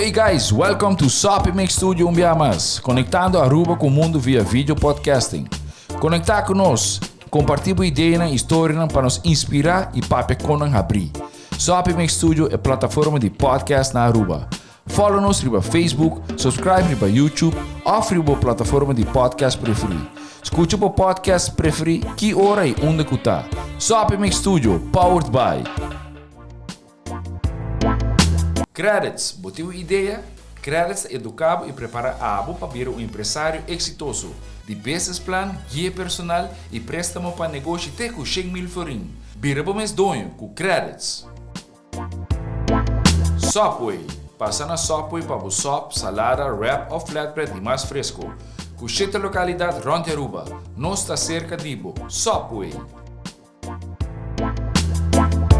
Hey guys, welcome to Soppy Mix Studio un bia mas, conectando Aruba cu mundo via video podcasting. Conecta cu nos, comparti bo ideanan y storianan pa nos inspira y papia con nan habri. Soppy Mix Studio e plataforma di podcast na Aruba. Follow nos riba Facebook, subscribe riba YouTube of riba bo plataforma di podcast preferi. Scucha bo podcast preferi ki ora y unda cu ta. Soppy Mix Studio, powered by. Credits, bo tin un idea? Credits ta educa bo y prepara abo pa bira un empresario exitoso. Di business plan, guia personal y prestamo pa negoshi te cu 100,000 florin. Bira bo mes doño cu Credits. Subway, Pasa na Subway pa bo sop, salada, wrap of flatbread di mas fresco. Cu shete localidad rond di Aruba. Nos ta cerca di bo. Subway!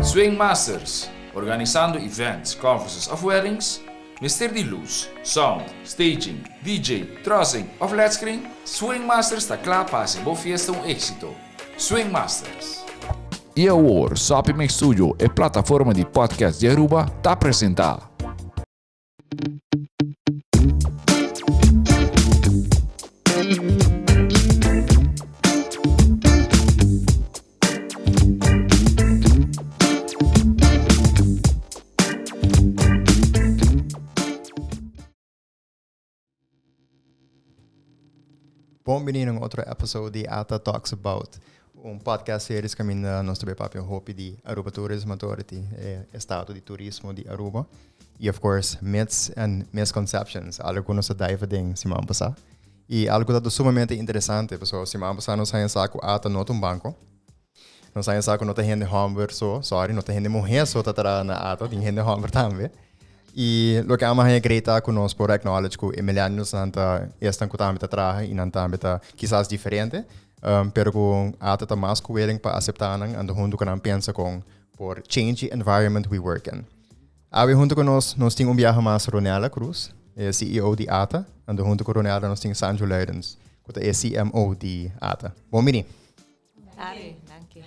Swing Masters, Organisando events, conferences of weddings? Mester di luz, sound, staging, DJ, trussing of led screen? Swing Masters ta cla pa haci bo fiesta un exito. Swing Masters. Y awor, Soppy Mix Studio, e plataforma di podcast di Aruba, ta presenta. Bon bini na un otro episode di ATA Talks About, un podcast series kaminda nos ta bay papia hopi di Aruba Tourism Authority, e estado di turismo di Aruba. Y of course, myths and misconceptions, algo ku nos a dive den siman pasá. Y algo ku ta sumamente interesante, pasobra siman pasá nos haña sa ku ATA no ta un banko. Nos haña sa ku no ta hende hòmber so, sorry, no ta hende muhé so ta traha na ATA, tin hende hòmber tambe. I loke amo haña great ta ku nos por acknowledge ku e millennialsnan ta esnan ku tambe ta traha i nan tambe ta kisas diferente, pero ku ATA ta mas ku willing pa aseptá nan anto huntu ku nan pensa kon por change e environment we work in. Awe huntu ku nos, nos tin un biaha mas Ronella Cruz, e CEO di ATA, anto huntu ku Ronella nos tin Sanjo Luidens, ku ta e CMO di ATA. Bon bini! Danki. Danki.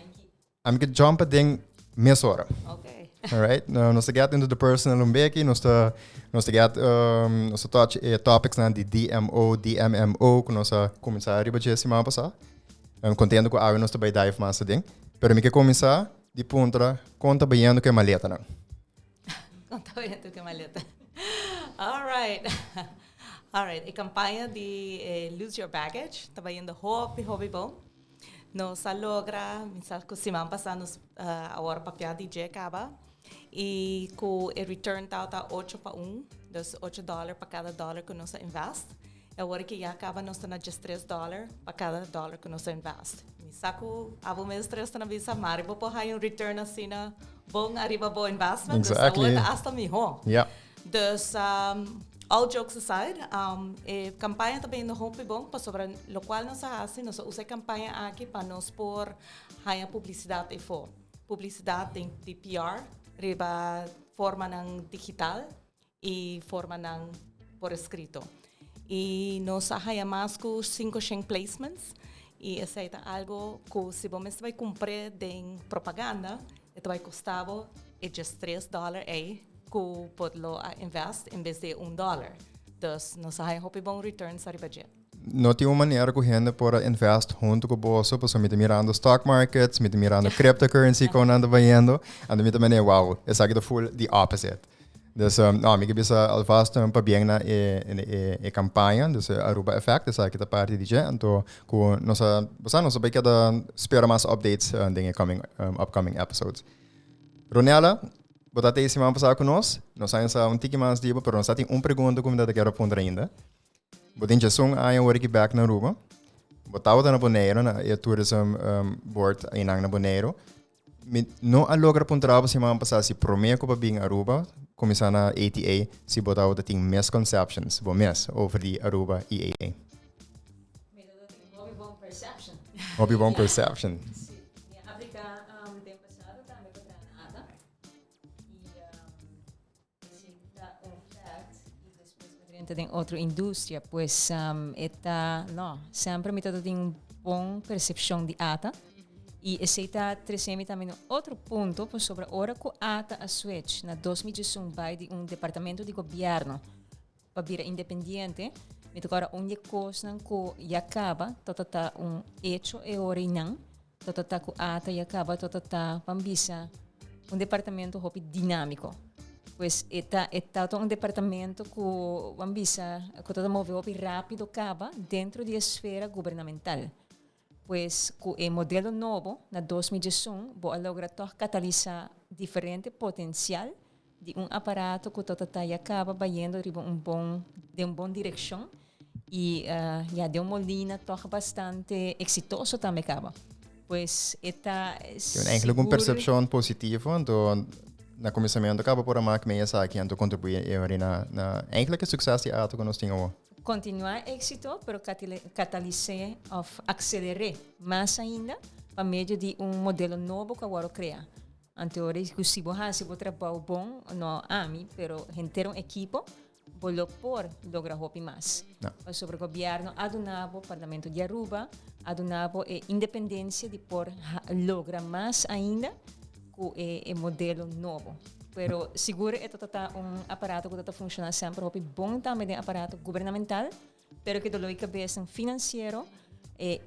Ami ke jump den mesora. Okay. All right. No, nos ta get into the personal un beki, nos ta nos ta get um, nos ta touch e topics nan di DMO, DMMO ku nos a kuminsá riba dje siman pasá. Um, kontento ku awe nos ta bai dive mas aden. Pero mi ke kuminsá di puntra kon ta bayendo ku e maletanan. Kon ta bayendo ku e maleta. All right. All right. E kampaña di eh, Lose Your Baggage ta bayendo hopi, hopi bon. Nos a logra, mi sa ku siman pasá nos a wòrdu papiá di dje kaba i ku e return tabata ocho pa un, dus ocho dòler pa kada dòler ku nos a invest. E awor ki ya kaba nos ta na diestres dòler pa kada dòler ku nos a invest. Mi sa ku abo mes tres ta na bisa, Mari bo por haña un return asina bon ariba bo investment, dus awor ta asta mihó. Dus, all jokes aside, e campaña ta bini hopi bon pasobra locual nos a haci, nos a usa e campaña aki pa nos por haya publicidad efo. Publicidad den di PR riba formanan digital y formanan por escrito. Y nos a haya mas cu 500 placements y esey ta algo cu si bo mester bay cumpre den propaganda, e ta bay costa bo e 13 dollar ey. Ku por lo a invest en bes di un dollar. Dus nos a haña hopi bon returns ariba dje. No tin un manera ku hende por a invest huntu ku boso pasobra mi ta mirando stock markets, mi ta mirando cryptocurrency kon nan ta bayendo, anto mi ta mene wow, esaki ta full the opposite. Dus no, mi ke bisa alvast pabien na e e kampaña, dus e Aruba Effect, esaki ta parti di dje, anto ku nos a, bo sa, nos a bai keda spera mas updates den e coming, upcoming episodes. Ronella, Bo ta tei siman pasá ku nos. Nos a sa un tiki mas di bo, pero nos ta tin un pregunta ku mi ta kere puntra ainda. Bo tin djesun aña awor aki bèk na Aruba. Bo tabata na Boneiru, na e tourism um, board einan na Boneiru. Mi no a logra puntra bo siman pasá si promé ku bo bin Aruba, kuminsá na ATA, si bo tabata tin misconceptions, bo mes, over di Aruba i ATA. Mi tabata tin hopi bon perception. Hopi bon perception. Si. Mi a apliká um, den pasado tambe pa traha na ATA. I esei ta un fact. I despues mi drenta den otro industria. Pues e ta, no, semper mi tabata tin un bon percepcion di ATA. Y esey ta trece mi tambe na otro punto, pasobra ora cu ATA a switch na 2011 bay di un departamento di gobierno pa bira independiente, mi ta corda un di e cosnan cu ya caba tabata ta un hecho e ora eynan, tabata ta cu ATA ya caba tabata ta, ban bisa, un departamento hopi dinamico. Pues e ta e tabata un departamento cu, ban bisa, cu tabata move hopi rapido caba dentro di e sfera gubernamental. Pues ku e modelo nobo na 2011 bo a logra tòg katalisá diferente potensial di un aparato ku ta ta ya kaba bayendo riba un bon den un bon direkshon i ya den un molina tòg bastante eksitoso tambe kaba. Pues e ta Tin eigenlijk un persepshon positivo anto na kuminsamentu kaba por a mak mee esaki anto kontribuí e ora na na eigenlijk e sukses di ato ku nos tin awor. Kontinuá éksito, pero katalis'é òf akseler'é mas ainda pa medio di un modelo nobo ku a wòrdu kreá. Anto ora ku si bo hasi bo trabou bon, no ami, pero henter un ekipo, bo lo por logra hopi mas. Pasobra gobièrnu a duna bo, Parlamento di Aruba a duna bo e independensia di por logra mas ainda ku e modelo nobo. Pero sigur e ta ta un aparato ku ta ta funshoná semper hopi bon tambe den aparato gubernamental, pero ku doló di kabesnan finansiero e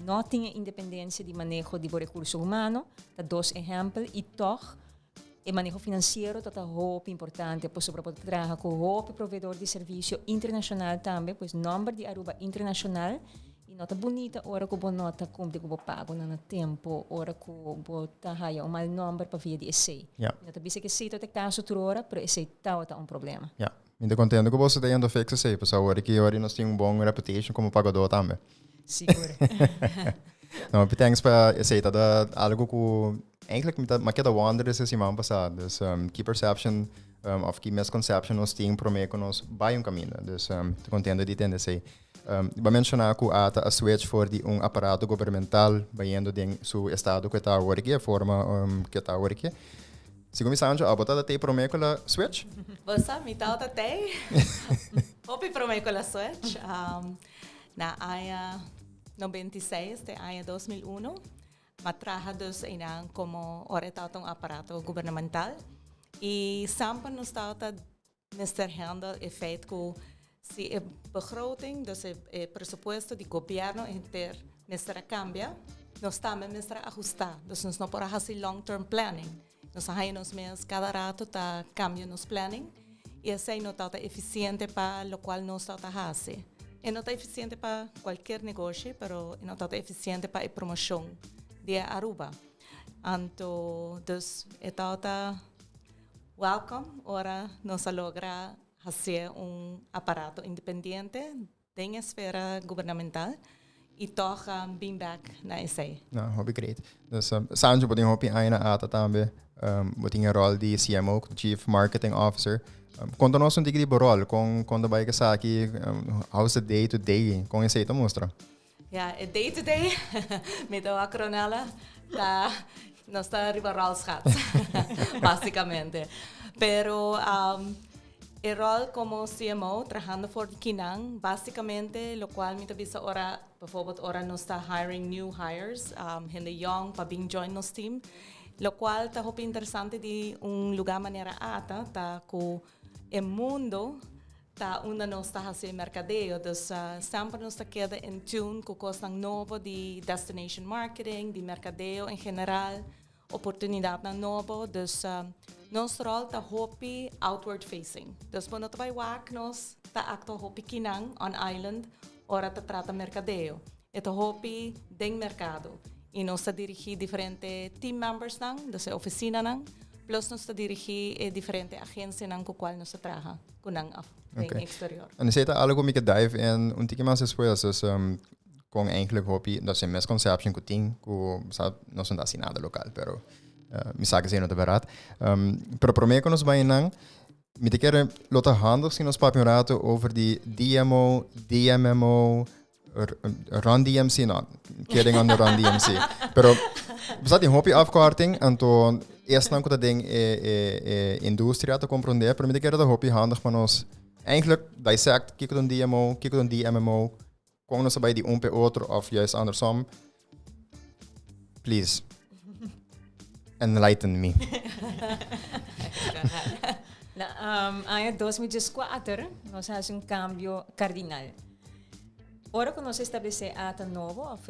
no tin e independensia di maneho di bo rekurso humano, ta dos ehèmpel i tòg e maneho finansiero ta ta hopi importante pasobra bo ta traha ku hopi proveedor di servisio internashonal tambe, pues nòmber di Aruba internashonal. I no ta bunita ora ku bo no ta kumpli ku bo pagonan na tempu, ora ku bo ta haya un mal nòmber pa via di esei. Mi no ta bisa ku esei ta e kaso tur ora, pero esei tabata un problema. Ya. Mi ta kontento ku boso ta yendo fix esei, pasobra awor ki ora nos tin un bon reputation komo pagadó tambe. Sigur. No, hopi thanks pa esei. Ta ta algu ku eigenlijk mi ta mi a keda wonder esei siman pasá. Dus ki perception òf ki misconception nos tin promé ku nos bai un kaminda. Dus mi ta kontento di tende esei. Bo a menshoná ku ata a switch for di un aparato gubernamental bayendo den su estado ku e ta awor aki, e forma ku e ta awor aki. Segun mi Sancho, abo tabata tei promé ku el a switch? Bo sa, mi tabata tei hopi promé ku el a switch. Na aña 96 te aña 2001, m'a traha dus einan komo ora e tabata un aparato gubernamental. I semper nos tabata mester handle e feit ku si e begroting, dus e presupuesto di gobierno henter mester a kambia, nos tambe mester a ahusta. Dus nos no por a hasi long term planning. Nos a haña nos mes kada rato ta kambia nos planning i esei no tabata efisiente pa lokual nos tabata hasi. E no ta efisiente pa kualkier negoshi, pero e no tabata efisiente pa e promoshon di Aruba. Anto dus e tabata Welcome ora nos a logra hacié un aparato independiente den esfera gubernamental y toch bin bek na esey. No, hopi great. Dus Sancho, bo tin hopi aña na ATA tambe. Bo tin e rol di CMO, Chief Marketing Officer. Konta nos un tiki di bo rol, kon kon ta bai ku esaki, how's the day to day, kon esei ta mustra? Ja, e day to day, mi ta wak Ronella, ta, nos ta riba rolschats, basicamente. Pero um, e rol como CMO, trahando for di kinan, basicamente, locual mi ta bisa ora, bijvoorbeeld ora nos ta hiring new hires, hende young pa bin join nos team, locual ta hopi interesante di un lugar manera ATA, ta cu e mundo Ta unda nos ta hasi e merkadeo. Dus semper nos ta keda in tune ku kosnan nobo di destination marketing, di merkadeo en general, oportunidatnan nobo. Dus nos ròl ta hopi outward facing. Dus bo no ta bai wak nos ta aktua hopi kinan on island ora ta trata merkadeo. E ta hopi den merkado i nos ta dirigí diferente team membersnan, dus e ofisinanan, plus nos ta dirigí e diferente agensianan ku kual nos ta traha ku nan af den eksterior. En esei ta algo ku mi ke dive in un tiki mas despues, dus kon eigenlijk hopi, dat is e misconception ku tin, ku sa nos no ta hasi nada lokal, pero mi sa ku esei no ta bèrdat. Pero promé ku nos bai nan, Mi ta kere lo ta handig si nos papia un rato over di DMO, DMMO, Run DMC, no, kidding on the Run DMC. Pero, sa tin hopi afkorting, anto esnan ku ta den e, e, e industria ta komprondé, pero mi ta kere ta hopi handig pa nos eigenlijk dissect kiko ta un DMO, kiko ta un DMMO, kon nos ta bai di un pe otro of juist andersom. Please. Enlighten me. Na aña 2014 nos a haci un cambio cardinal. Ora cu nos a establece ATA nobo, of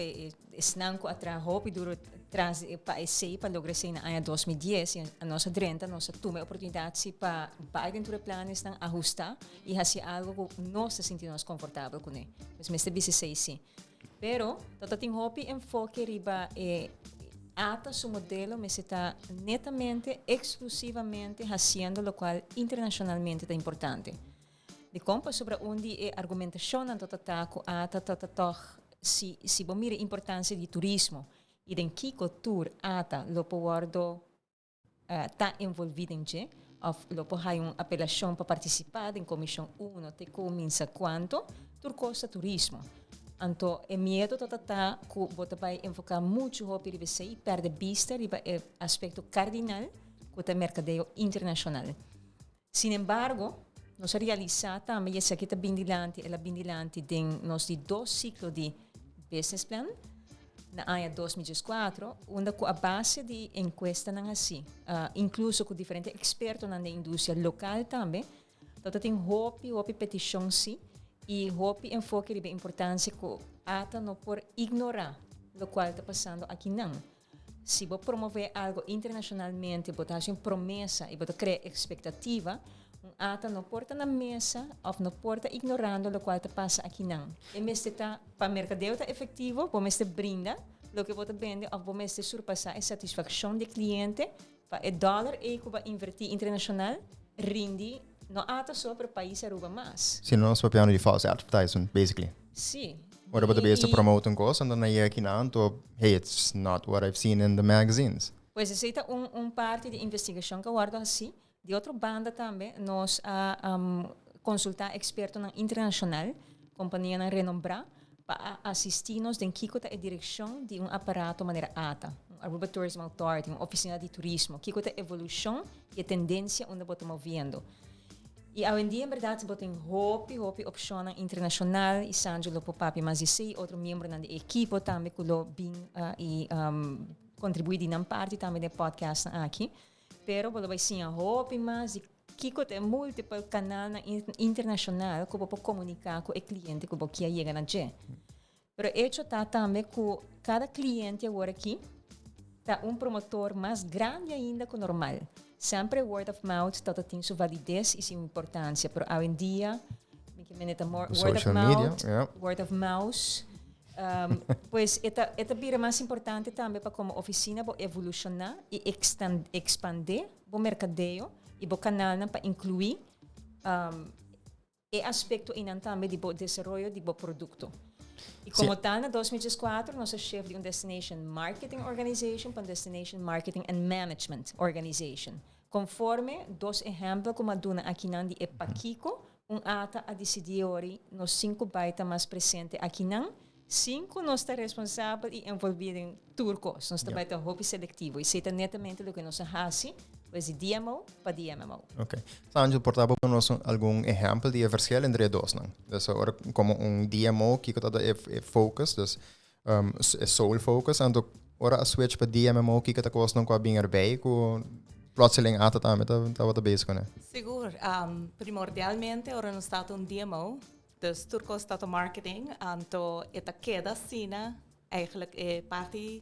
esnan cu a traha hopi duro tras pa esey, pa logra esey na aña 2010, y nos a drenta, nos a tuma e oportunidad si pa bay den tur e planesnan, ahusta y haci algo cu nos ta sinti nos comfortabel cune. Pues mester bisa esey si. Pero ta tin hopi enfoke riba e ATA su modelo mester ta netamente, exclusivamente haciendo locual internacionalmente ta importante. Dikon? Pasobra un di e argumentashonnan ta ta ku ata ta ta tòg si si bo mira e importansia di turismo i den kiko tur ata lo por wòrdu ta envolví den dje òf lo por haña un apelashon pa partisipá den komishon uno te kuminsá kuantu, tur kos ta turismo. Anto e miedu ta ta ta ku bo ta bai enfoká muchu hopi riba esei i pèrdè bista riba e aspekto kardinal ku ta merkadeo internashonal. Sin embargo, nos a realisá tambe, i esaki ta bin dilanti, el a bin dilanti den nos di dos siklo di business plan na aña 2014, unda ku a base di enkuestanan hasí, inkluso ku diferente ekspertonan den industria lokal tambe, tabata tin hopi, hopi petishon sí i hopi enfoke riba e importansia ku ata no por ignorá lokual ta pasando akinan. Si bo promové algo internashonalmente, bo ta hasi un promesa i bo ta krea ekspektativa, un ata no por ta na mesa òf no por ta ignorando lokual ta pasa akinan. E mester ta, pa merkadeo ta efektivo, bo mester brinda loke bo ta bende òf bo mester surpasá e satisfakshon di e kliente pa e dòler ei ku bo a invertí internashonal rindi no ata so pero pais Aruba mas. Si no nos papiando di false advertisement basically. Sí. Ora bo ta bezig ta promote un cos, anto nan yega kinan, anto, hey, it's not what I've seen in the magazines. Pues esei ta un, un parti di investigacion cu a wordo haci. Di otro banda tambe nos a consulta expertonan internacional, companianan renombra, pa a asisti nos den kico ta e direccion di un aparato manera ata, un Aruba Tourism Authority, un oficina di turismo, kico ta e evolucion y e tendencia unda bo ta moviendo. I awendia en berdad bo tin hopi hopi opshonnan internashonal i Sanjo lo por papia mas di esei, otro miembronan di e ekipo tambe ku lo bin i kontribuí di nan parti tambe den e podcastnan aki. Pero bo lo bai siña hopi mas di kiko ta e multiple kanalnan internashonal ku bo por komuniká ku e kliente ku bo kier yega na dje. Pero hecho ta tambe ku kada kliente awor aki ta un promotor mas grandi ainda ku normal. Semper e word of mouth ta ta tin su valides i su importansia, pero awendia mi ke mende ta more word of mouth, word of mouse. Pues e ta e ta bira mas importante tambe pa komo ofisina bo evolushoná i ekspandé bo merkadeo i bo kanalnan pa inkluí E aspekto einan tambe di bo desaroyo di bo produkto. I komo tal na 2014 nos a shift di un Destination Marketing Organization pa un Destination Marketing and Management Organization. Konforme dos ehèmpel ku mi a duna akinan di e pakiko un ata a disidí ori nos sin ku bai ta mas presente akinan, sin ku nos ta responsabel i envolví den tur kos. Nos ta bai ta hopi selektivo i esei ta netamente loke nos a hasi pues di DMO pa DMMO. Ok. Sanjo, por ta bo nos algun ehèmpel di e verschil entre e dosnan? Dus ora komo un DMO, kiko ta e focus, dus e sole focus, anto ora a switch pa DMMO, kiko ta kosnan ku a bin erbij ku plotseling ata tambe tabata bezig kuné? Sigur. Primordialmente ora nos ta un DMO, dus tur kos ta marketing, anto e ta keda asina. Eigenlijk e parti,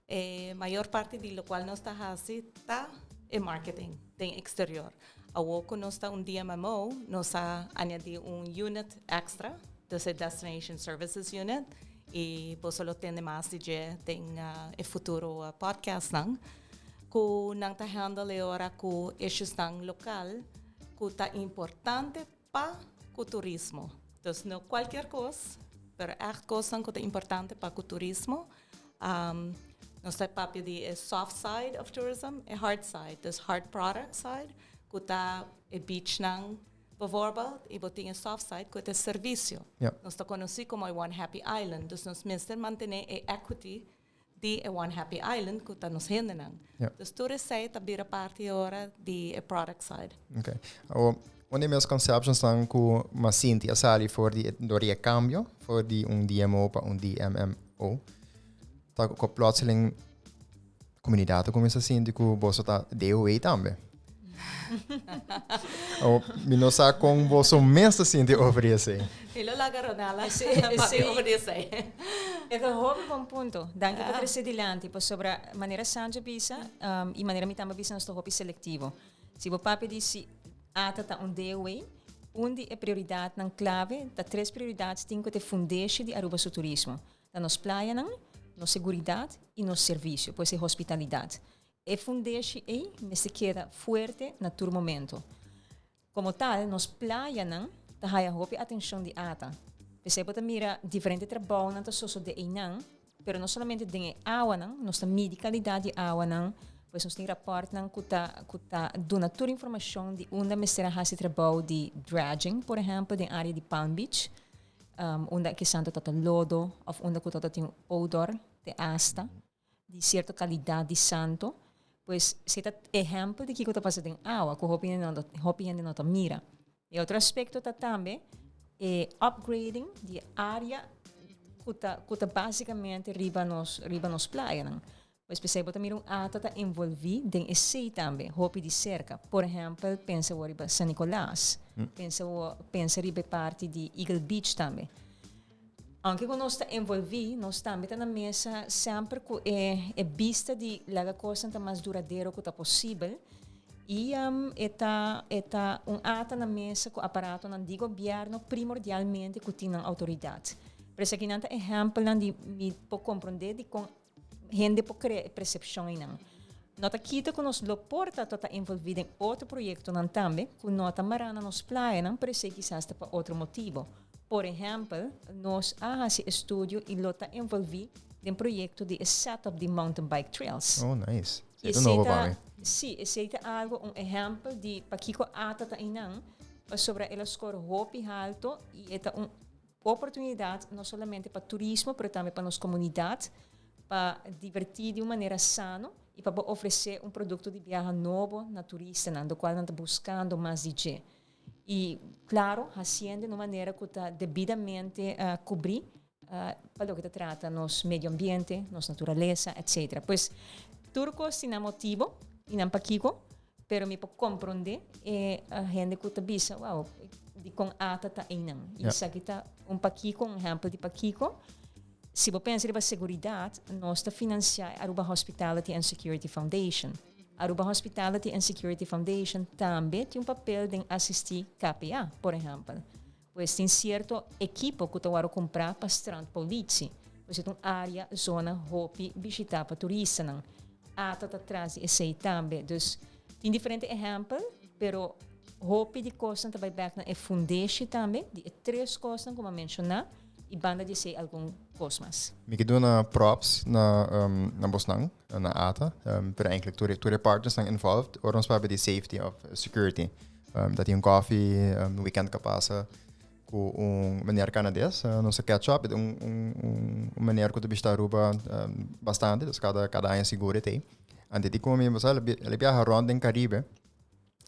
e mayor parti di locual nos ta haci ta e marketing den exterior. Awor cu nos ta un DMMO, nos a añadi un unit extra, dus e Destination Services Unit, y boso lo tende mas di dje den e futuro podcastnan, cu nan ta handle e ora cu issuesnan local cu ta importante Pa cu turismo. Dus no cualkier cos, pero echt cosnan cu ta importante pa cu turismo. Nos ta papia di e soft side of tourism, e hard side. Dus hard product side, cu ta e beachnan bijvoorbeeld, y bo tin e soft side cu ta e servicio. Nos ta conoci como e One Happy Island, dus nos mester mantene e equity di e One Happy Island ku ta nos hendenan. Dus tur esei ta bira parti ora di e product side. Ok. Awor, un di e misconceptionsnan ku m'a sinti a sali for di e dor di e kambio for di un DMO pa un DMMO ta ku plotseling. Komunidat a kuminsá sinti ku boso ta DOA tambe. O, mi no sa kon boso mes ta sinti over di esei. Mi lo laga Ronella papia over di esei. E ta hopi bon punto. Danki pa trese dilanti, pasobra manera Sancho bisa i manera mi tambe a bisa nos ta hopi selektivo. Si bo papia di si ATA ta un DOA, un di e prioridatnan klave ta tres prioridat tin ku ta e fundeshi di Aruba su turismo. Ta nos playanan, nos seguridat i nos servisio, pues e hospitalidat. E fundeshi ei mester keda fuerte na tur momento. Komo tal, nos playanan ta haya hopi atenshon di ata. P'esei bo ta mira diferente trabounan ta sosodé einan, pero no solamente den e awanan, nos ta midi kalidat di awanan, pues nos tin rapòrtnan ku ta ku ta duna tur informashon di unda mester a hasi trabou di dredging, por ehèmpel den área di Palm Beach. Unda ki santo ta ta lodo of unda ku ta ta tin odor te asta di sierto kalidat di santo. Pues si ta ehèmpel di kiko ta pasa den awa ku hopi hende no hopi hende no ta mira. E otro aspekto ta tambe e upgrading di e área ku ta ku ta básikamente riba nos riba nos playanan. Pues p'esei bo ta mira un ata ta envolví den esei tambe, hopi di serka. Por ehèmpel, pensa bo riba San Nicolas, pensa bo pensa riba e parti di Eagle Beach tambe. Aunke ku nos ta envolví, nos tambe ta na mesa semper ku e e bista di laga kosnan ta mas duradero ku ta posibel i e ta e ta un ata na mesa ku aparatonan di gobièrnu primordialmente ku tin nan outoridat. Pero esakinan ta ehèmpelnan di mi por komprondé dikon Hende por krea e persepshon einan. No ta kita ku nos lo por ta ta envolví den otro proyektonan tambe ku no ta mará na nos playanan, pero esei kisas ta pa otro motibu. Por ehèmpel, nos a hasi estudio i lo ta envolví den proyekto di e setup di mountain bike trails. Oh, nice. Esei ta nobo pa mi. Sí, esei ta algu, un ehèmpel di pakiko ata ta einan, pasobra el a skor hopi halto i e ta un Oportunidat no solamente pa turismo pero tambe pa nos komunidat pa divertí di un manera sano i pa bo ofresé un produkto di biaha nobo na turistanan, do kual nan ta buskando mas di dje. I klaro, hasiendo na un manera ku ta debidamente kubrí pa loke ta trata nos medio ambiente, nos naturalesa, etcetera. Pues tur kos tin nan motibo i nan pakiko. Pero mi por comprende e hende cu ta bisa, wow, dicon ata ta einan. Y esaki ta un pakico, un ehempel di pakico. Si bo pensa riba seguridad, nos ta financia e Aruba Hospitality and Security Foundation. Aruba Hospitality and Security Foundation tambe tin un papel den asisti KPA, por ehempel. Pues tin cierto ekipo cu ta worde cumpra pa strandpolitie. Pues e ta un area, zona hopi bishita pa turistanan. Ata ta tras di esey tambe. Dus tin diferente ehempel, pero hopi di cosnan ta bay bek na e fundeshi tambe, di e tres cosnan cu mi a menciona y banda di esey algun cos mas. Mi ke duna props na na bosnan, na ata, pero eigenlijk tur tur e partnersnan involved ora nos papia di safety of security. Ta tin un koffie um, weekend ka pasa ku un meneer Canades. Nos a catch up, un, un, un, un meneer ku ta bishita Aruba um, bastante, dus kada, kada aña sigur e tei. Ante di komi, bo sa, el viaja rond den Caribe,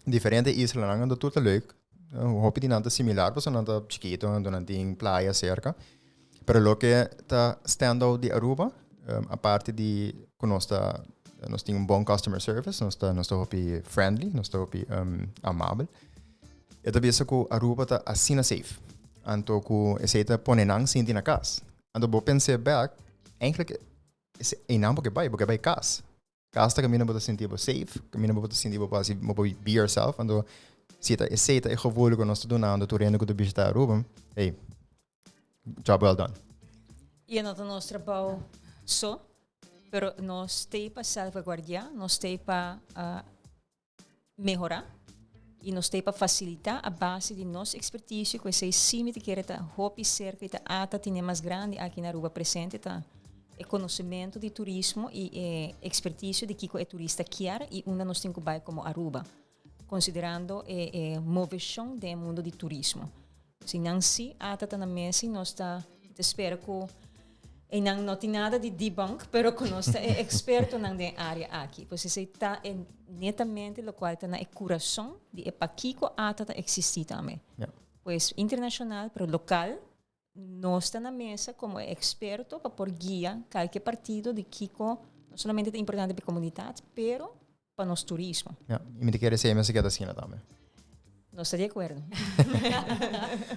diferente islanan, anto tur ta leuk. Hopi di nan ta similar, pasobra nan ta chikito, anto nan tin playa cerca. Pero loke ta stand out di Aruba, um, aparte di ku nos ta nos tin un bon customer service, nos ta nos ta hopi friendly, nos ta hopi um, amabel. E ta bisa ku Aruba ta asina safe. Anto ku esei ta pone nan sinti na kas. Anto bo pens'é bek, eigenlijk einan bo ke bai, bo ke bai kas. Kas ta kaminda bo ta sinti bo safe, kaminda bo ta sinti bo por hasi, bo por be yourself. Anto si ta esei ta e gevoel ku nos ta dunando tur hende ku ta bishita Aruba, hey, job well done. I e no ta nos trabou so, pero nos t'ei pa salvaguardiá, nos t'ei pa mehorá i nos t'ei pa fasilitá a base di nos ekspertisio ku esei sí mi ta kere ta hopi serka i ta ata tene mas grandi aki na Aruba presente ta e konosementu di turismo i e ekspertisio di kiko e turista kier i unda nos tin ku bai komo Aruba konsiderando e e moveshon den e mundu di turismo. Si nan sí ata ta na mesa i nos ta ta spera ku einan no tin nada di debunk, pero ku nos ta e ekspertonan den e área aki. Pues esei ta e netamente lokual ta na e kurason di e pakiko ata ta eksistí tambe. Pues internashonal, pero lokal, nos ta na mesa komo e eksperto pa por guia kalke partido di kiko. No solamente ta importante pa e comunidad, pero pa nos turismo. Ja, y mi ta kere esey mester keda asina tambe. Nos ta di acuerdo.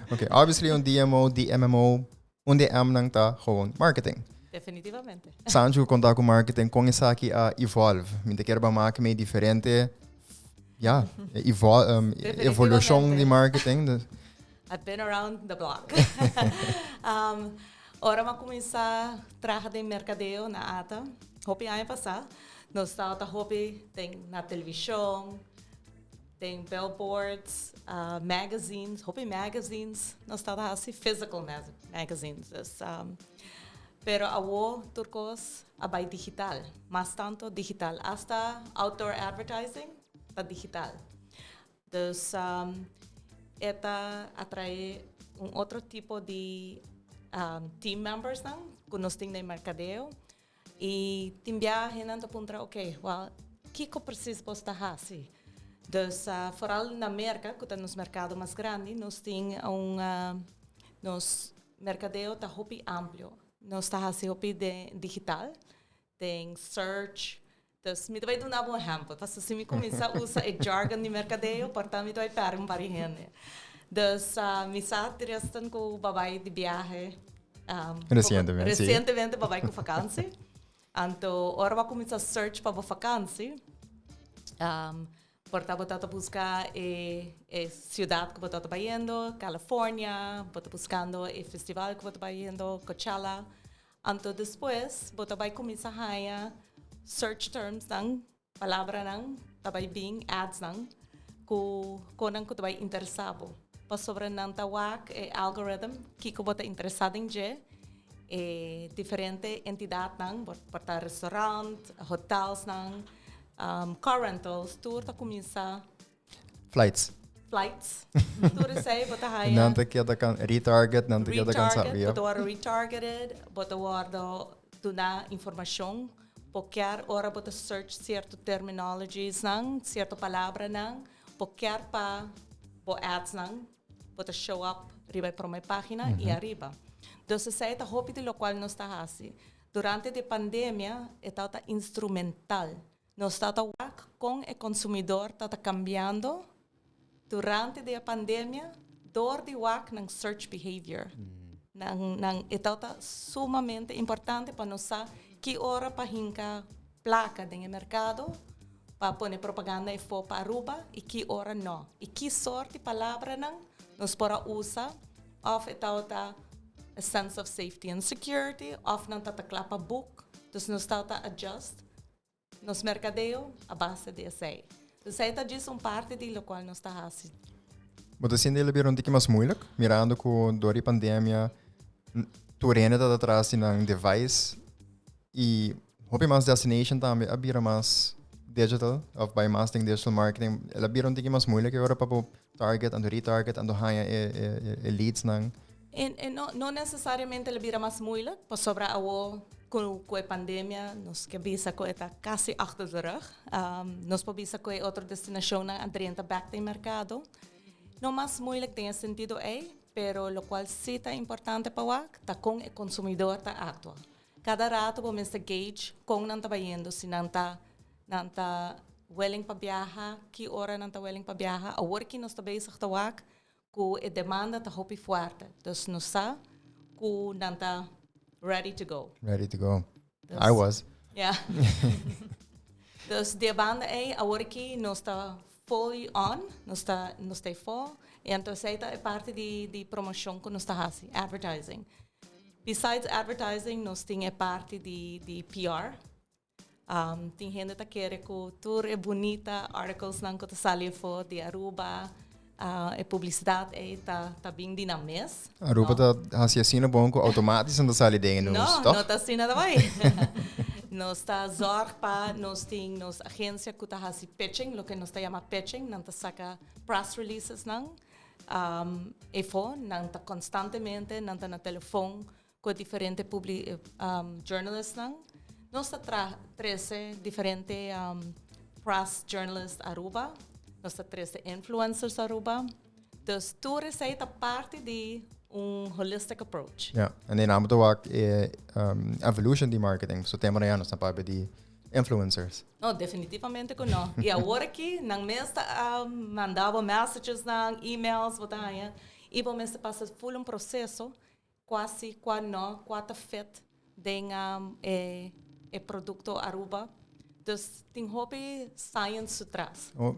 Ok, obviously un DMO, DMMO, un di e Mnan ta gewoon marketing. Definitivamente. Sancho conta cu marketing con esaki a evolve. Mi ta kere ba maki mey diferente, ja, evolucion di marketing. Dus. I've been around the block. Ora mi a cuminsa traha den mercadeo na ata, hopi aña pasa, nos tabata hopi den na television, den billboards, magazines, hopi magazines nos tabata haci, physical magazines. Dus, pero awo tur cos a bay digital, mas tanto digital, hasta outdoor advertising ta digital. Dus e ta atrae un otro tipo di team membersnan cu nos tin den mercadeo y tin biaha nan ta puntra, ok, well, kico precies bos ta haci? Dus vooral na Merca, cu ta nos mercado mas grandi, nos tin un, nos mercadeo ta hopi amplio. Nos ta haci hopi den digital, den search. Dus mi ta bai duna bo un ehempel, pasobra si mi cuminsa usa e jargon di mercadeo, por ta mi ta bai perde un par di hende. Dus mi sa Tristan cu bo a bai di biahe Recientemente, si. Recientemente bo a bai cu vakantie. Anto ora bo a cuminsa search pa bo vakantie, por ta bo ta ta busca e e ciudad cu bo ta ta bayendo, California, bo ta buscando e festival cu bo ta bayendo, Coachella. Anto despues bo ta bai cuminsa haya search terms nan, palabranan ta bai bin, ads nan, cu conan cu ta bai interesa bo. Pasobra nan ta wak e algorithm kico bo ta interesa den dje, e diferente entidadnan, por ta restaurant, hotelsnan, car rentals, tur ta cuminsa. Flights. Flights. Tur esei bo ta haya. Nan ta keda kan retarget, nan ta keda kan sabi. Retarget, bo ta wordo retargeted, bo ta wordo duna informacion. Bo kier ora bo ta search cierto terminologies nan, cierto palabranan, bo kier pa bo ads nan bo ta show up riba e prome pagina y ariba. Dus esei ta hopi di locual nos ta haci. Durante di pandemia e tabata instrumental. Nos ta ta wak kon e konsumidor ta ta kambiando durante di e pandemia dor di wak nan search behavior. Nan nan e ta ta sumamente importante pa nos sa ki ora pa hinka plaka den e merkado pa pone propaganda efo pa Aruba i ki ora no. I ki sort di palabranan nos por a usa of e ta ta a sense of safety and security of nan ta ta kla pa book. Dus nos ta ta adjust Nos merkadeo a base di esei. Esei ta djis un parti di lokual nos ta hasi. Bo ta sinti el a bira un tiki mas moeilijk, mirando ku dor di pandemia tur hende ta atras di nan device i hopi mas destination tambe a bira mas digital of bai mas den digital marketing. El a bira un tiki mas moeilijk e ora pa bo target anto retarget anto haña e leads nan. E no no necesariamente el a bira mas moeilijk, pasobra awo cu cu e pandemia nos ke bisa cu e ta casi achter de rug. Nos por bisa cu e otro destinacionnan a drenta bek den mercado. No mas moeilijk den e sentido ey, pero locual si ta importante pa wak ta con e consumidor ta actua. Cada rato bo mester gauge con nan ta bayendo, si nan ta nan ta willing pa biaha, ki ora nan ta willing pa biaha. Awor ki nos ta bezig ta wak Ku e demanda ta hopi fuerte. Dus nos sa ku nan ta ready to go. Ready to go. Dus, I was. Ja. Dus di e banda ei, awor aki nos ta fully on, nos ta, nos ta fo. I anto esei ta e parti di, di promoshon ku nos ta hasi, advertising. Besides advertising, nos tin e parti di, di PR. Tin hende ta kere ku tur e bunita articlesnan ku ta sali afó di Aruba, e publisidat ei ta ta bin di nan mes. Aruba ta hasi asina bon ku outomatis nan ta sali den e news, toch? No, no ta asina ta bai. Nos ta zorg pa nos tin nos agensia ku ta hasi pitching, loke nos ta yama pitching, nan ta saka press releasesnan afó, nan ta konstantemente, nan ta na telefon Cu diferente publi journalistnan. Nos ta tra trece diferente press journalist Aruba. Nos ta trece influencers Aruba. Dus tur esey ta parti di. Un holistic approach. Ja, en den amo wak e evolution di marketing. So tema na nos papia di influencers. No, definitivamente ku no. I awor aki, nan mes ta manda bo messages nan, emails, bo ta haña. I bo mester pasa full un proseso, kua si, kua no, kua ta fit den e produkto Aruba. Dus tin hopi science su tras. Oh,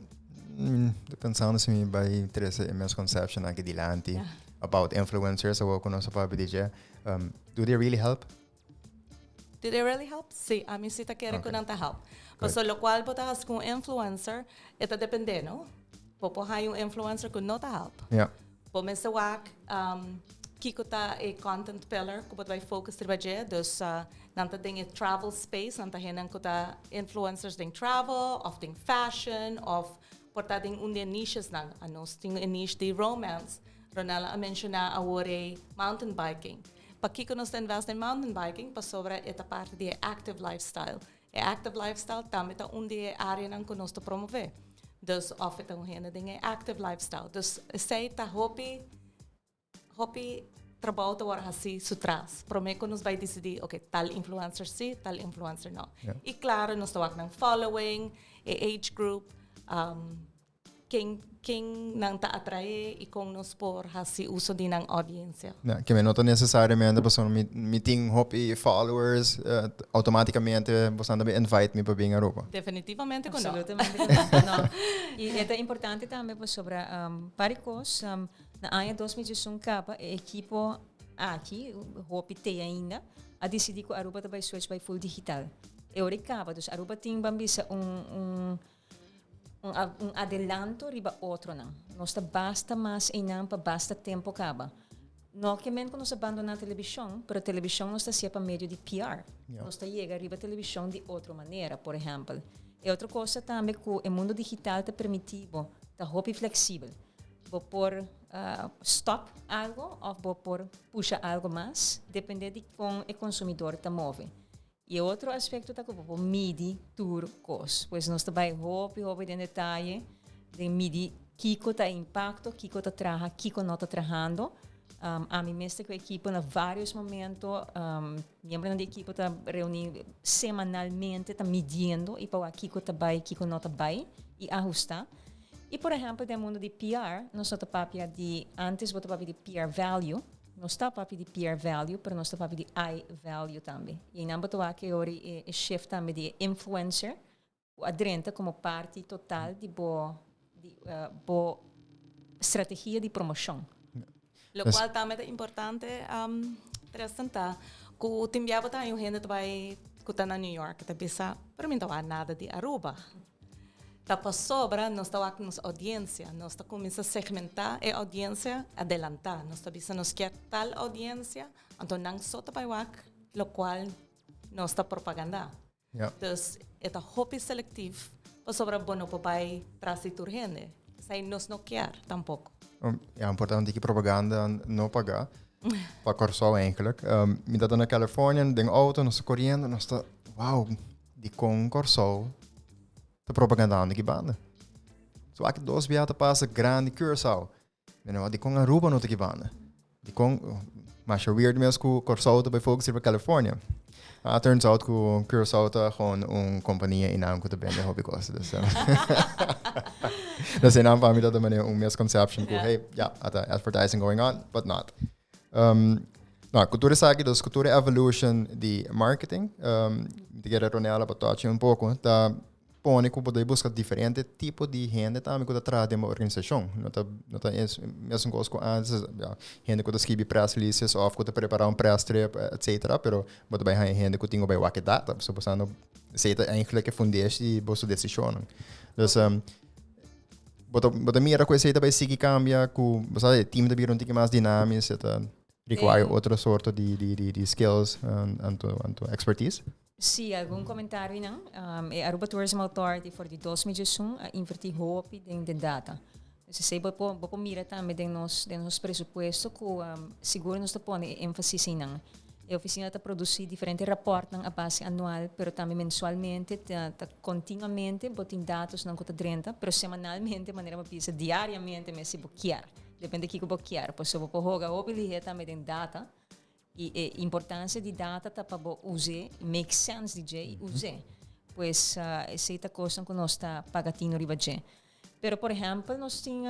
pensando si mi bai trece e misconception aki dilanti about influencers, awor ku nos a papia di dje. Do they really help? Do they really help? Si, ami si ta kere ku nan ta help. Pasobra lokual bo ta hasi ku un influencer, e ta depende, no? Bo por haña un influencer ku no ta help. Bo mester wak kiko ta e content pillar ku bo ta bai focus riba dje. Dus nan ta den e travel space, nan ta hendenan ku ta influencers den travel òf den fashion òf por ta den un di e nichesnan. Anos tin e niche di romance. Ronella a menshoná awor e mountain biking. Pakiko nos ta invest den mountain biking? Pasobra e ta parti di e active lifestyle. E active lifestyle tambe ta un di e areanan ku nos ta promové. Dus òf e ta un hende den e active lifestyle. Dus esei ta hopi, hopi trabou ta wòrdu hasí su tras promé ku nos bai disidí, oke, tal influencer sí, tal influencer no. I klaro nos ta wak nan following, e age group, Ken ken nan ta atraé i kon nos por hasi uso di nan audiencia? Ja, ke mi no ta necesariamente pasobra mi mi tin hopi followers automaticamente boso ta bin invite mi pa bin Aruba. Definitivamente ku no. Absolutamente ku no. No. I e ta importante tambe pasobra par di kos na aña 2021 kaba e ekipo aki, hopi te ainda, a disidí ku Aruba ta bai switch bai full digital. E ora e kaba, dus Aruba tin ban bisa un un Un adelanto riba otronan. Nos ta basta mas einan pa basta tempo kaba. No ke men ku nos a bandoná telebishon, pero telebishon nos ta hasié pa medio di PR. Nos ta yega riba telebishon di otro manera, por ehèmpel. E otro kos ta tambe ku e mundo digital ta permití bo ta hopi fleksibel. Bo por stòp algo òf bo por pusha algo mas, dependé di kon e konsumidor ta move. I e otro aspekto ta ku bo por midi tur kos. Pues nos ta bai hopi hopi den detaye den midi kiko ta e impakto, kiko ta traha, kiko no ta trahando. Ami mes ta ku e ekipo na vários momento. Miembronan di ekipo ta reuní semanalmente ta midiendo i pa wak kiko ta bai, kiko no ta bai i ahustá. I por ehèmpel den mundu di PR nos no ta papia di, ántes bo ta papia di PR value, Nos ta papia di PR value, pero nos ta papia di I value tambe. I einan bo ta wak e ora e shift tambe di e influencer ku a drenta komo parti total di bo di bo strategia di promoshon. Lokual tambe ta importante Tristan ta ku tin bia bo ta haña un hende ta bai ku ta na New York ta bisa pero mi no ta wak nada di Aruba. Ta pasobra nos ta wak nos audiencia, nos ta cuminsa segmenta e audiencia adelanta. Nos ta bisa nos kier tal audiencia, anto nan so ta bay wak locual nos ta propaganda. Dus e ta hopi selectief pasobra bo no por bay tras di tur hende. Esey nos no kier tampoco. Ja, importante ki propaganda no paga pa Corsou eigenlijk. Mi ta na California den auto, nos ta coriendo, nos ta wow, Dikon Kòrsou ta propagandando ki banda? So aki dos bia ta pasa grandi Curaçao. Mira, dikon Aruba no ta ki banda? Dikon, masha weird mes ku Kòrsou ta bai focus riba California. Ah, turns out ku Curaçao ta gewoon un kompania einan ku ta bende hopi kos. Dus, dus einan pa mi ta manera un misconception ku, hey, ja, ata advertising going on, but not. Nou, ku tur esaki, dus ku tur e evolution di marketing, mi ta kere Ronella pa touch un poko, ta pone ku bo debe buska diferente tipo di hende tambe ku ta traha den bo organisashon. No ta, no ta es mesun kos ku antes, ja, hende ku ta skibi press releases òf ku ta prepará un press trip, etcetera, pero bo ta bai haña hende ku tin ku bai wak e data. So bo sa no, esei ta eigenlijk e fundeshi di boso desishonnan. Dus, Bo ta, bo ta mira ku esei ta bai sigui kambia ku, bo sa, e team ta bira un tiki mas dinamis, e ta require otro sorto di, di, di, di skills anto, anto expertise. Sí, algun comentarionan. E Aruba Tourism Authority for di 2021 a inverti hopi den den data. Dus esei bo por, bo por mira tambe den nos, den nos presupuesto ku sigur nos ta pone e énfasis einan. E oficina ta produci diferente rapportnan a base anual, pero tambe mensualmente, ta ta continuamente bo tin datosnan cu ta drenta, pero semanalmente, manera bo bisa, diariamente mes si bo kier. Depende kiko bo kier. Pasobra bo por hoga hopi lihé tambe den data. I e importancia di data ta pa bo us'é, make sense di dje i us'é. Pues esei ta kosnan ku nos ta paga tino riba dje. Pero por ehèmpel nos tin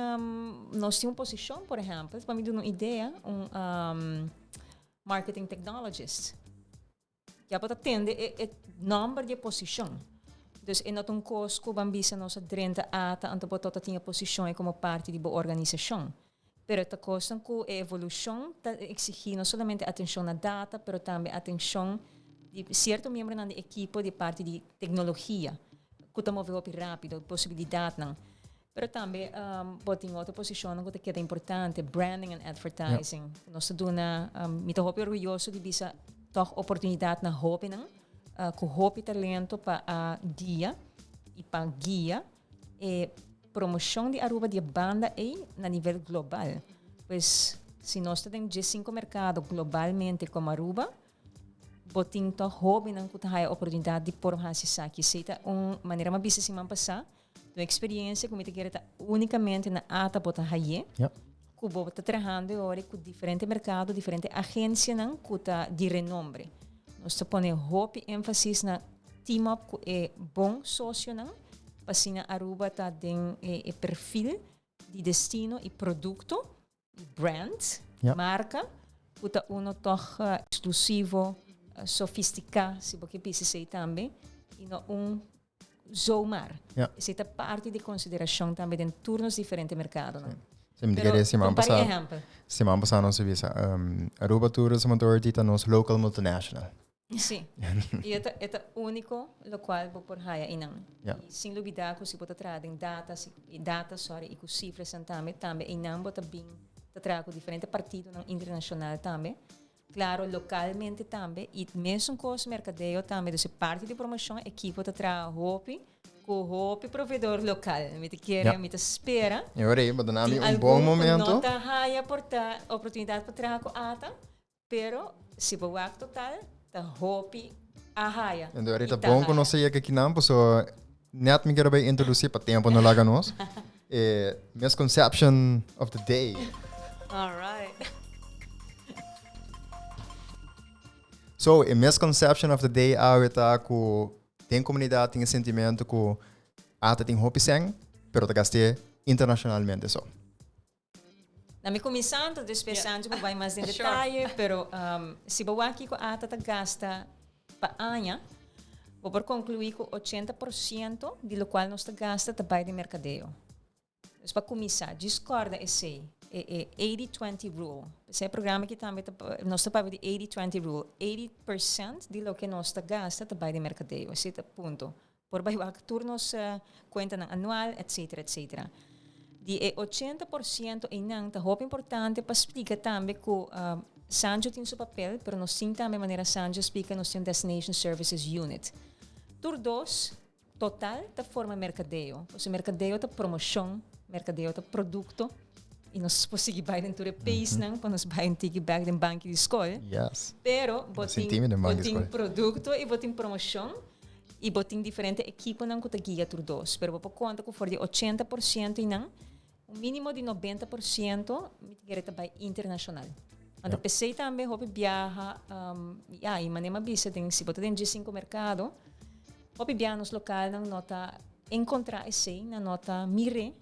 nos tin un posishon por ehèmpel, pa mi duna un idea, un marketing technologist. Ya bo ta tende e e nòmber di e posishon. Dus e no ta un kos ku ban bisa nos a drenta ata anto bo tabata tin e posishon ei komo parti di bo organisashon. Pero ta kosnan ku e evolushon ta eksigí no solamente atenshon na data pero tambe atenshon di sierto miembronan di ekipo di parti di teknologia ku ta move hopi rápido, posibilidatnan. Pero tambe bo tin otro posishonnan ku ta keda importante, branding and advertising. Nos ta duna, mi ta hopi orguyoso di bisa tòg oportunidat na hóbennan ku hopi talento pa a guia i pa guia e promoshon di Aruba di e banda ei na nivel global. Pues si nos ta den diesinko merkado globalmente komo Aruba, Bo tin tòg hóbennan ku ta haya oportunidat di por hasi esaki. Esei ta un manera mi a bisa siman pasá, un eksperiensia ku mi ta kere ta únikamente na ata bo ta hay'é, ku bo ta trahando e ora ku diferente merkado, diferente agensianan ku ta di renombre. Nos ta pone hopi énfasis na team up ku e bon sosionan pa asina Aruba ta den e perfil di destino i produkto brand, marka, ku ta uno tòg eksklusivo, sofistiká, si bo ke bisa esei tambe, i no un zomaar. Esei ta parti di konsiderashon tambe den tur nos diferente merkadonan. Sí, mi ta kere siman pasá, siman pasá nos a bisa, Aruba Tourism Authority ta nos local multinational. Sí. I e ta, e ta úniko lokual bo por haya einan. Ja. I sin lubidá ku si bo ta traha den data, si, data, sorry, i ku sifrasan tambe, tambe einan bo ta bin ta traha ku diferente partidonan internashonal tambe. Klaro, lokalmente tambe. I mesun kos merkadeo tambe. Dus e parti di promoshon, ekipo ta traha hopi ku hopi proveedor lokal. Mi ta kere, mi ta spera. E ora ei bo ta na mi un bon momento. Tin algun ku no ta haya por ta oportunidat pa traha ku ata. Pero si bo wak total ta hopi a haya. Ento ahorita bon ku nos a yega kinan paso net mi kere bai introduci pa tempo no laga nos. E misconception of the day. All right. So e misconception of the day awe ta ku den komunidat tin e sentimento ku ata tin hopi sèn pero ta gast'é internashonalmente so. Na mi kuminsá anto despues Sancho por bai mas den detaye, pero si bo wak kiko ata ta gasta pa aña, bo por konkluí ku 80% di lokual nos ta gasta ta bai den merkadeo. Dus pa kuminsá, djis kòrda esei, e e eighty-twenty rule. P'esei e programa aki tambe ta nos ta papia di eighty-twenty rule. 80% di loke nos ta gasta ta bai den merkadeo. Esei ta punto. Por bai wak tur nos cuentanan anual, etcetera, etcetera. Di e 80% einan ta hopi importante pa splica tambe cu Sancho tin su papel, pero nos tin tambe manera Sancho splica nos tin un Destination Services Unit. Tur dos total ta forma mercadeo. Pasobra mercadeo ta promocion, mercadeo ta producto y nos por sigui bai den tur e paisnan pa nos bai un tiki bek den banki di scol. Pero bo tin producto y bo tin promocion. I bo tin diferente ekiponan ku ta guia tur dos. Pero bo por konta ku for di 80% i nan, un mínimo di 90% mi ta kere ta bai internashonal. Anto p'esei tambe hopi biaha, ya, i manera mi a bisa den si bo ta den G5 merkado, hopi biaha nos lokalnan no ta enkontrá esei, nan no ta mir'é,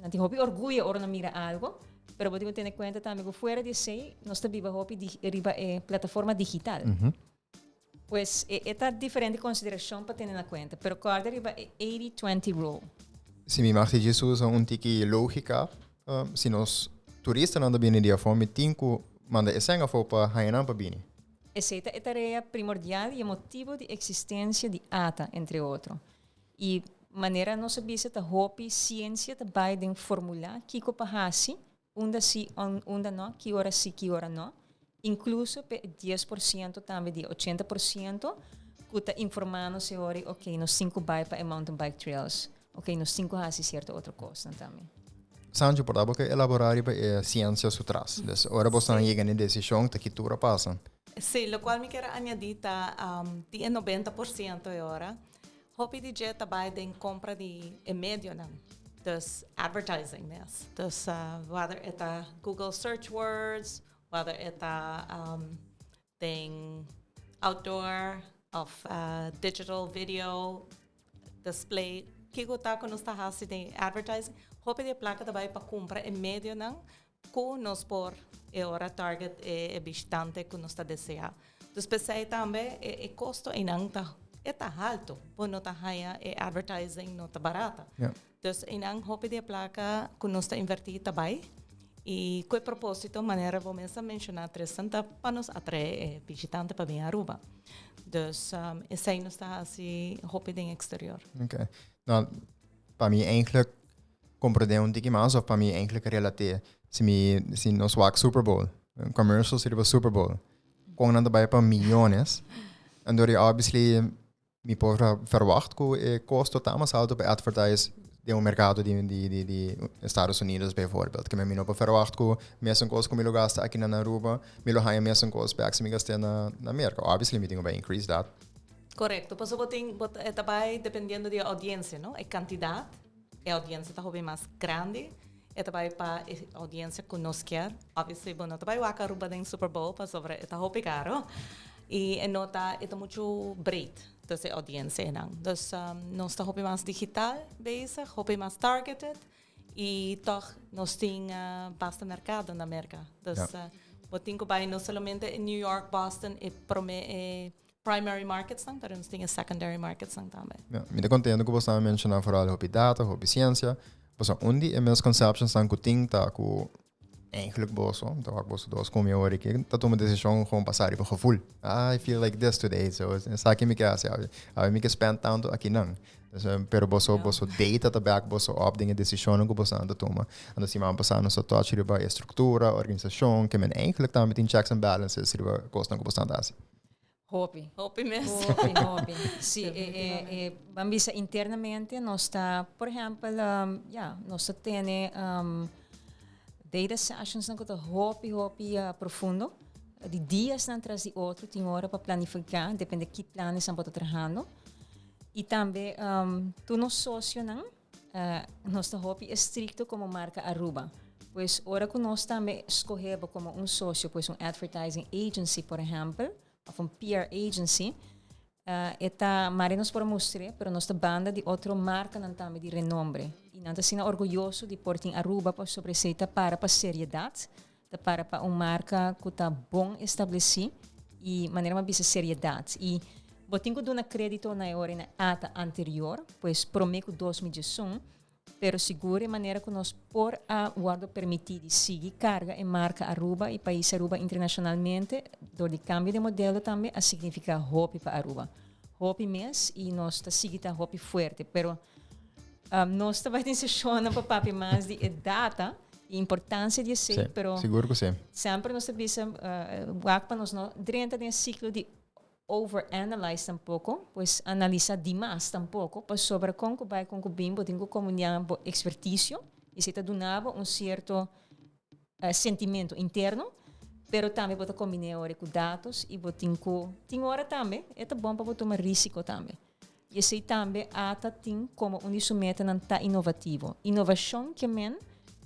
nan tin hopi orguyo ora nan mira algo, pero bo tin ku tene kuenta tambe ku fuera di esei nos ta biba hopi riba e plataforma digital. Pues e ta diferente consideracion pa tene na cuenta, pero corda riba e 80-20 rule. Si mi mag di Jesus un tiki logica, si nos turistanan ta bini di afó, mi tin cu manda e sèn afó pa haña nan pa bini. Esei ta e tarea primordial i e motibo di existencia di ata, entre otro. I manera nos a bisa ta hopi ciencia ta bai den formula kico pa haci. Unda si, unda no, ki ora si, ki ora no. Incluso p'e 10% tambe di e 80% cu ta informa nos e ora, ok, nos tin cu bai pa e mountain bike trails, ok, nos tin cu haci cierto otro cosnan tambe. Sancho, por ta bo ke elabora riba e ciencia su tras? Dus ora bo esnan yega na e decision, ta ki tur a pasa? Sí, locual mi kier a añadi ta di e 90% e ora, hopi di dje ta bai den compra di e medionan. Dus advertising mes. Dus whether e ta Google search words, whether e ta den outdoor of digital video display, kiko ta ku nos ta hasi den advertising, hopi di e plaka ta bai pa kumpra e medionan ku nos por e ora target e bishitante ku nos ta deseá. Dus p'esei tambe e kosto einan ta e ta haltu. Bo no ta haña e advertising no ta barata. Dus einan hopi di e plaka ku nos ta invertí ta bai i ku e propósito manera bo mes a menshoná, Tristan, ta pa nos atraé e bishitante pa bin Aruba. Dus esei nos ta hasi hopi den eksterior. Oké. Nou, pa mi eigenlijk comprende un tiki mas of pa mi eigenlijk relateer si mi si nos wak Super Bowl, commercials riba Super Bowl, kon nan ta bai pa millones, en door obviously mi por verwacht ku e kosto ta mas alto pa advertise den un merkado di di di di Estados Unidos bijvoorbeeld. Ke mi no por verwacht ku mesun kos ku mi lo gasta aki na Aruba, mi lo haña mesun kos bek si mi gast'é na na Merka. Obviously mi tin ku bai increase that. Korekto, pasobra bo tin bo ta e ta bai dependiendo di e audiencia, no? E kantidat. E audiencia ta hopi mas grandi. E ta bai pa e audiencia cu nos kier. Obviously bo no ta bai wak Aruba den Super Bowl pasobra e ta hopi caro. Y e no ta, e ta mucho breed, dus e audiencia einan. Dus nos ta hopi mas digital bezig, hopi mas targeted y tog nos tin basta mercado na Merca. Dus bo tin cu bai no solamente e New York, Boston, e prome e primary marketsnan, pero nos tin e secondary marketsnan tambe. Ja, mi ta contento cu bo a menciona vooral hopi data, hopi ciencia. Pasobra un di e misconceptionsnan cu tin ta cu eigenlijk boso, ta wak boso dos cu mi awor aki, ta tuma decision gewoon basa riba gevoel. Ah, I feel like this today, so esaki mi ke haci awe. Awe mi ke spend tanto akinan. Dus, pero boso, boso data ta back boso op den e decisionnan cu boso ta tuma. Anto siman pasa nos a touch riba e structura, organisacion, ke men eigenlijk tambe tin checks and balances riba cosnan cu boso ta haci. Hopi. Hopi mes. Hopi, hopi. Sí, e ban bisa internamente nos ta, por ehempel, ya, nos ta tene data sessionsnan ku ta hopi, hopi profundo. Di diasnan tras di otro, tin ora pa planifiká, depende ki planesnan bo ta trahando. I tambe tur nos sosionan, Nos ta hopi estricto como marca Aruba. Pues ora cu nos tambe scoge bo como un socio, pues un advertising agency por ehempel, of un PR agency, e ta mari nos por mustre, pero nos ta banda di otro marcanan tambe di renombre. Y nan ta asina orguyoso di por tin Aruba pasobra esey ta para pa seriedad, ta para pa un marca cu ta bon estableci y manera mi a bisa seriedad. Y bo tin cu duna credito na e ora y na ata anterior, pues prome cu 2011, pero sigur e manera cu nos por a wordo permiti di sigui carga e marca Aruba y pais Aruba internacionalmente dor di cambio di modelo tambe a significa hopi pa Aruba. Hopi mes y nos ta sigui ta hopi fuerte, pero nos ta bai tin sesionnan pa papia mas di e data y importancia di esey, Sí, pero sigur cu sí. Semper nos ta bisa, wak pa nos no drenta den e ciclo di overanalyze tampoco, pues analisa dimas tampoco, pasobra con cu bai con cu bin bo tin cu comunia bo experticio y esey ta duna bo un cierto sentimento interno, pero tambe bo ta combine ora cu datos y bo tin cu tin ora tambe e ta bon pa bo tuma risico tambe. Y esey tambe ata tin como un di su metanan ta innovativo. Innovacion ke men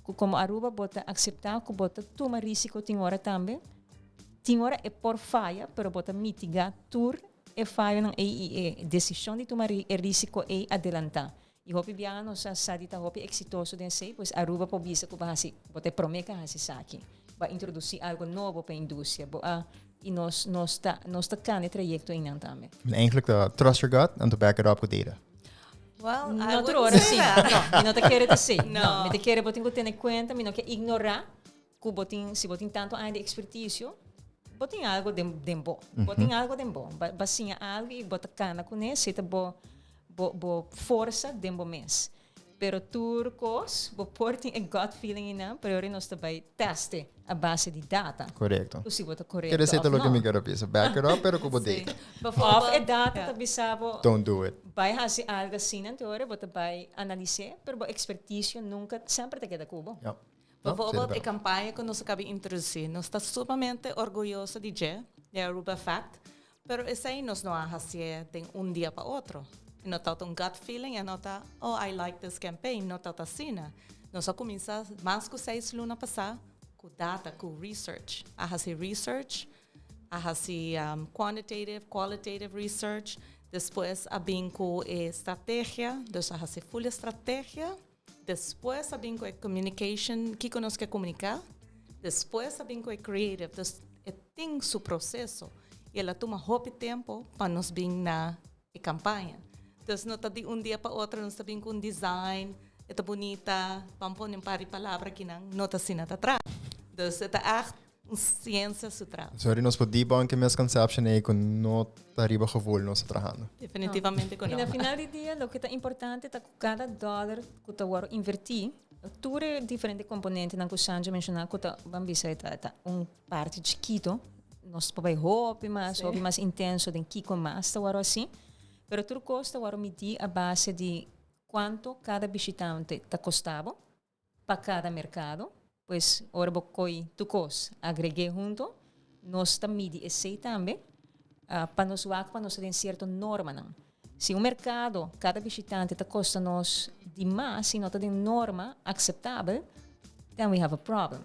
cu como Aruba bo ta acepta cu bo ta tuma risico tin ora tambe. Tin ora e por faya, pero bo ta mitiga tur e fayonan ey y e decision di tuma e risico ey adelanta. Y hopi biaha nos a sa di ta hopi exitoso den esey, pues Aruba por bisa cu bo a haci, bo ta e prome cu a haci esaki. Bo a introduci algo nobo pa e industria, bo a, y nos, nos ta, nos ta cana e trayecto einan tambe. Eigenlijk ta trust your gut and to back it up cu data. Well, I No tur wouldn't ora say si. that. No, mi no ta kere ta si. No. No, mi ta kere bo tin cu tene cuenta, mi no ke ignora cu bo tin, si bo tin tanto aña di experticio, bo tin algo den, den bo. Bo tin algo den bo. Ba, ba siña algo y bo ta cana cune, si ta bo, bo, bo forsa den bo mes. Pero tur cos, bo por tin e gut feeling einan, pero ora nos ta bay teste a base di data. Correcto. Cu si bo ta correcto Quiere decir of lo que no. mi quiero bisa. Back it up, pero cu bo Sí. data. Of Bijvoorbeeld, e data ja. ta bisa bo, Don't do it. bay haci algo asina, anto ora bo ta bay analise, pero bo experticio nunca, semper ta keda cu bo. Ja. Bijvoorbeeld, No, e campaña cu nos a caba di introduci, nos ta sumamente orguyoso di dje, di Aruba Effect, pero esey nos no a haci den un dia pa otro. No ta un gut feeling, e no ta, "Oh, I like this campaign", no ta asina. Nos a cuminsa mas cu 6 luna pasa cu data, cu research. A haci research, a haci quantitative, qualitative research, despues a bin cu strategia, dus a haci full strategia, despues a bin cu communication, kico nos kier comunica, despues a bin cu creative, dus e tin su proceso. Y el a tuma hopi tempo pa nos bin na e campaña. Dus no ta di un dia pa otro, nos ta bin cu un design, e ta bunita, ban pone un par di palabra aki nan, no ta asina ta traha. Dus e ta echt un ciencia su tras. Sorry, nos por debunk e misconception ey cu no ta riba gevoel nos ta trahando. Definitivamente cu Y no. na final di dia, loke ta importante ta cu cada dollar cu ta wordo inverti, tur e diferente componentenan cu Sanjo a menciona, cu ta, ban bisa, ta un parti chikito, nos por bay hopi mas, hopi mas intenso den kico mas ta wordo asina, pero tur cos ta wordo midi a base di cuanto cada bishitante ta costa bo pa cada mercado, pues ora bo coy tur cos agrega hunto, nos ta midi esey tambe, pa nos wak pa nos tin cierto normanan. Si un mercado, cada bishitante ta costa nos demas, si no ta den norma aceptabel, then we have a problem.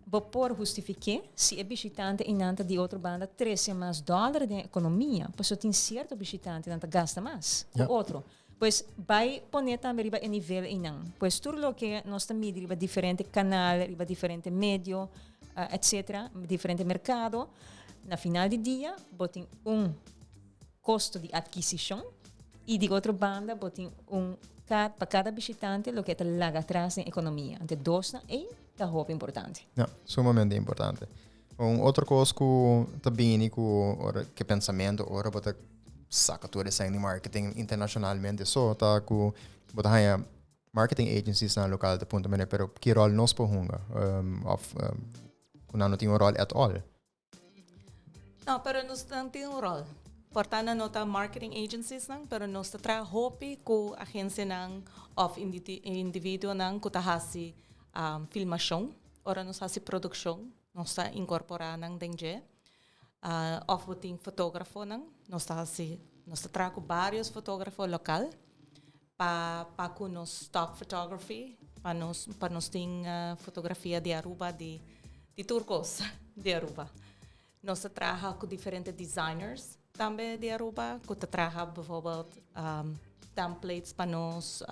Bo por hustifica si e bishitante einan ta di otro banda trece mas dollar den economia, pues tin cierto bishitante nan ta gasta mas cu otro. Pues bay pone tambe riba e nivel einan. Pues tur loke nos ta midi riba diferente canal, riba diferente medio, etc., diferente mercado, na final di dia, bo tin un costo di adquisicion y di otro banda, bo tin un pa cada bishitante loke ta laga atras den economia. Anto dos nan ey ta hopi importante. Ja, sumamente importante. Un otro cos cu ta bini cu ora cu pensamento ora bo ta saca tur esey di marketing internacionalmente so ta cu bo ta haya marketing agencies na local ta punto mene, pero ki rol nos por hunga of cu nan no tin un rol at all? No, pero nos no tin un rol. Por ta no ta marketing agencies nan, pero nos ta traha hopi cu agencianan of individuonan cu ta hasi filmacion, ora nos hasi produccion, nos ta incorpora nan den dje. Of bo tin fotografonan, nos ta hasi, nos ta traha cu varios fotografo local pa cu nos stock photography, pa nos tin fotografia di Aruba, di tur cos di Aruba. Nos ta traha cu diferente designers tambe di Aruba, cu ta traha bijvoorbeeld templates pa nos,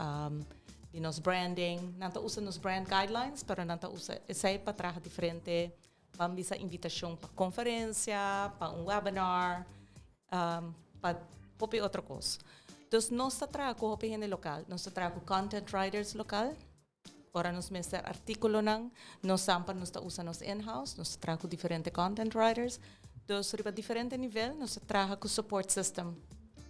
di nos branding. Nan ta usa nos brand guidelines, pero nan ta usa esey pa traha diferente, ban bisa, invitacion pa conferencia, pa un webinar, pa hopi otro cos. Dus nos ta traha cu hopi hende local, nos ta traha cu content writers local. Ora nos mester articulonan, nos semper nos ta usa nos in-house, nos ta traha cu diferente content writers. Dus riba diferente nivel, nos ta traha cu support system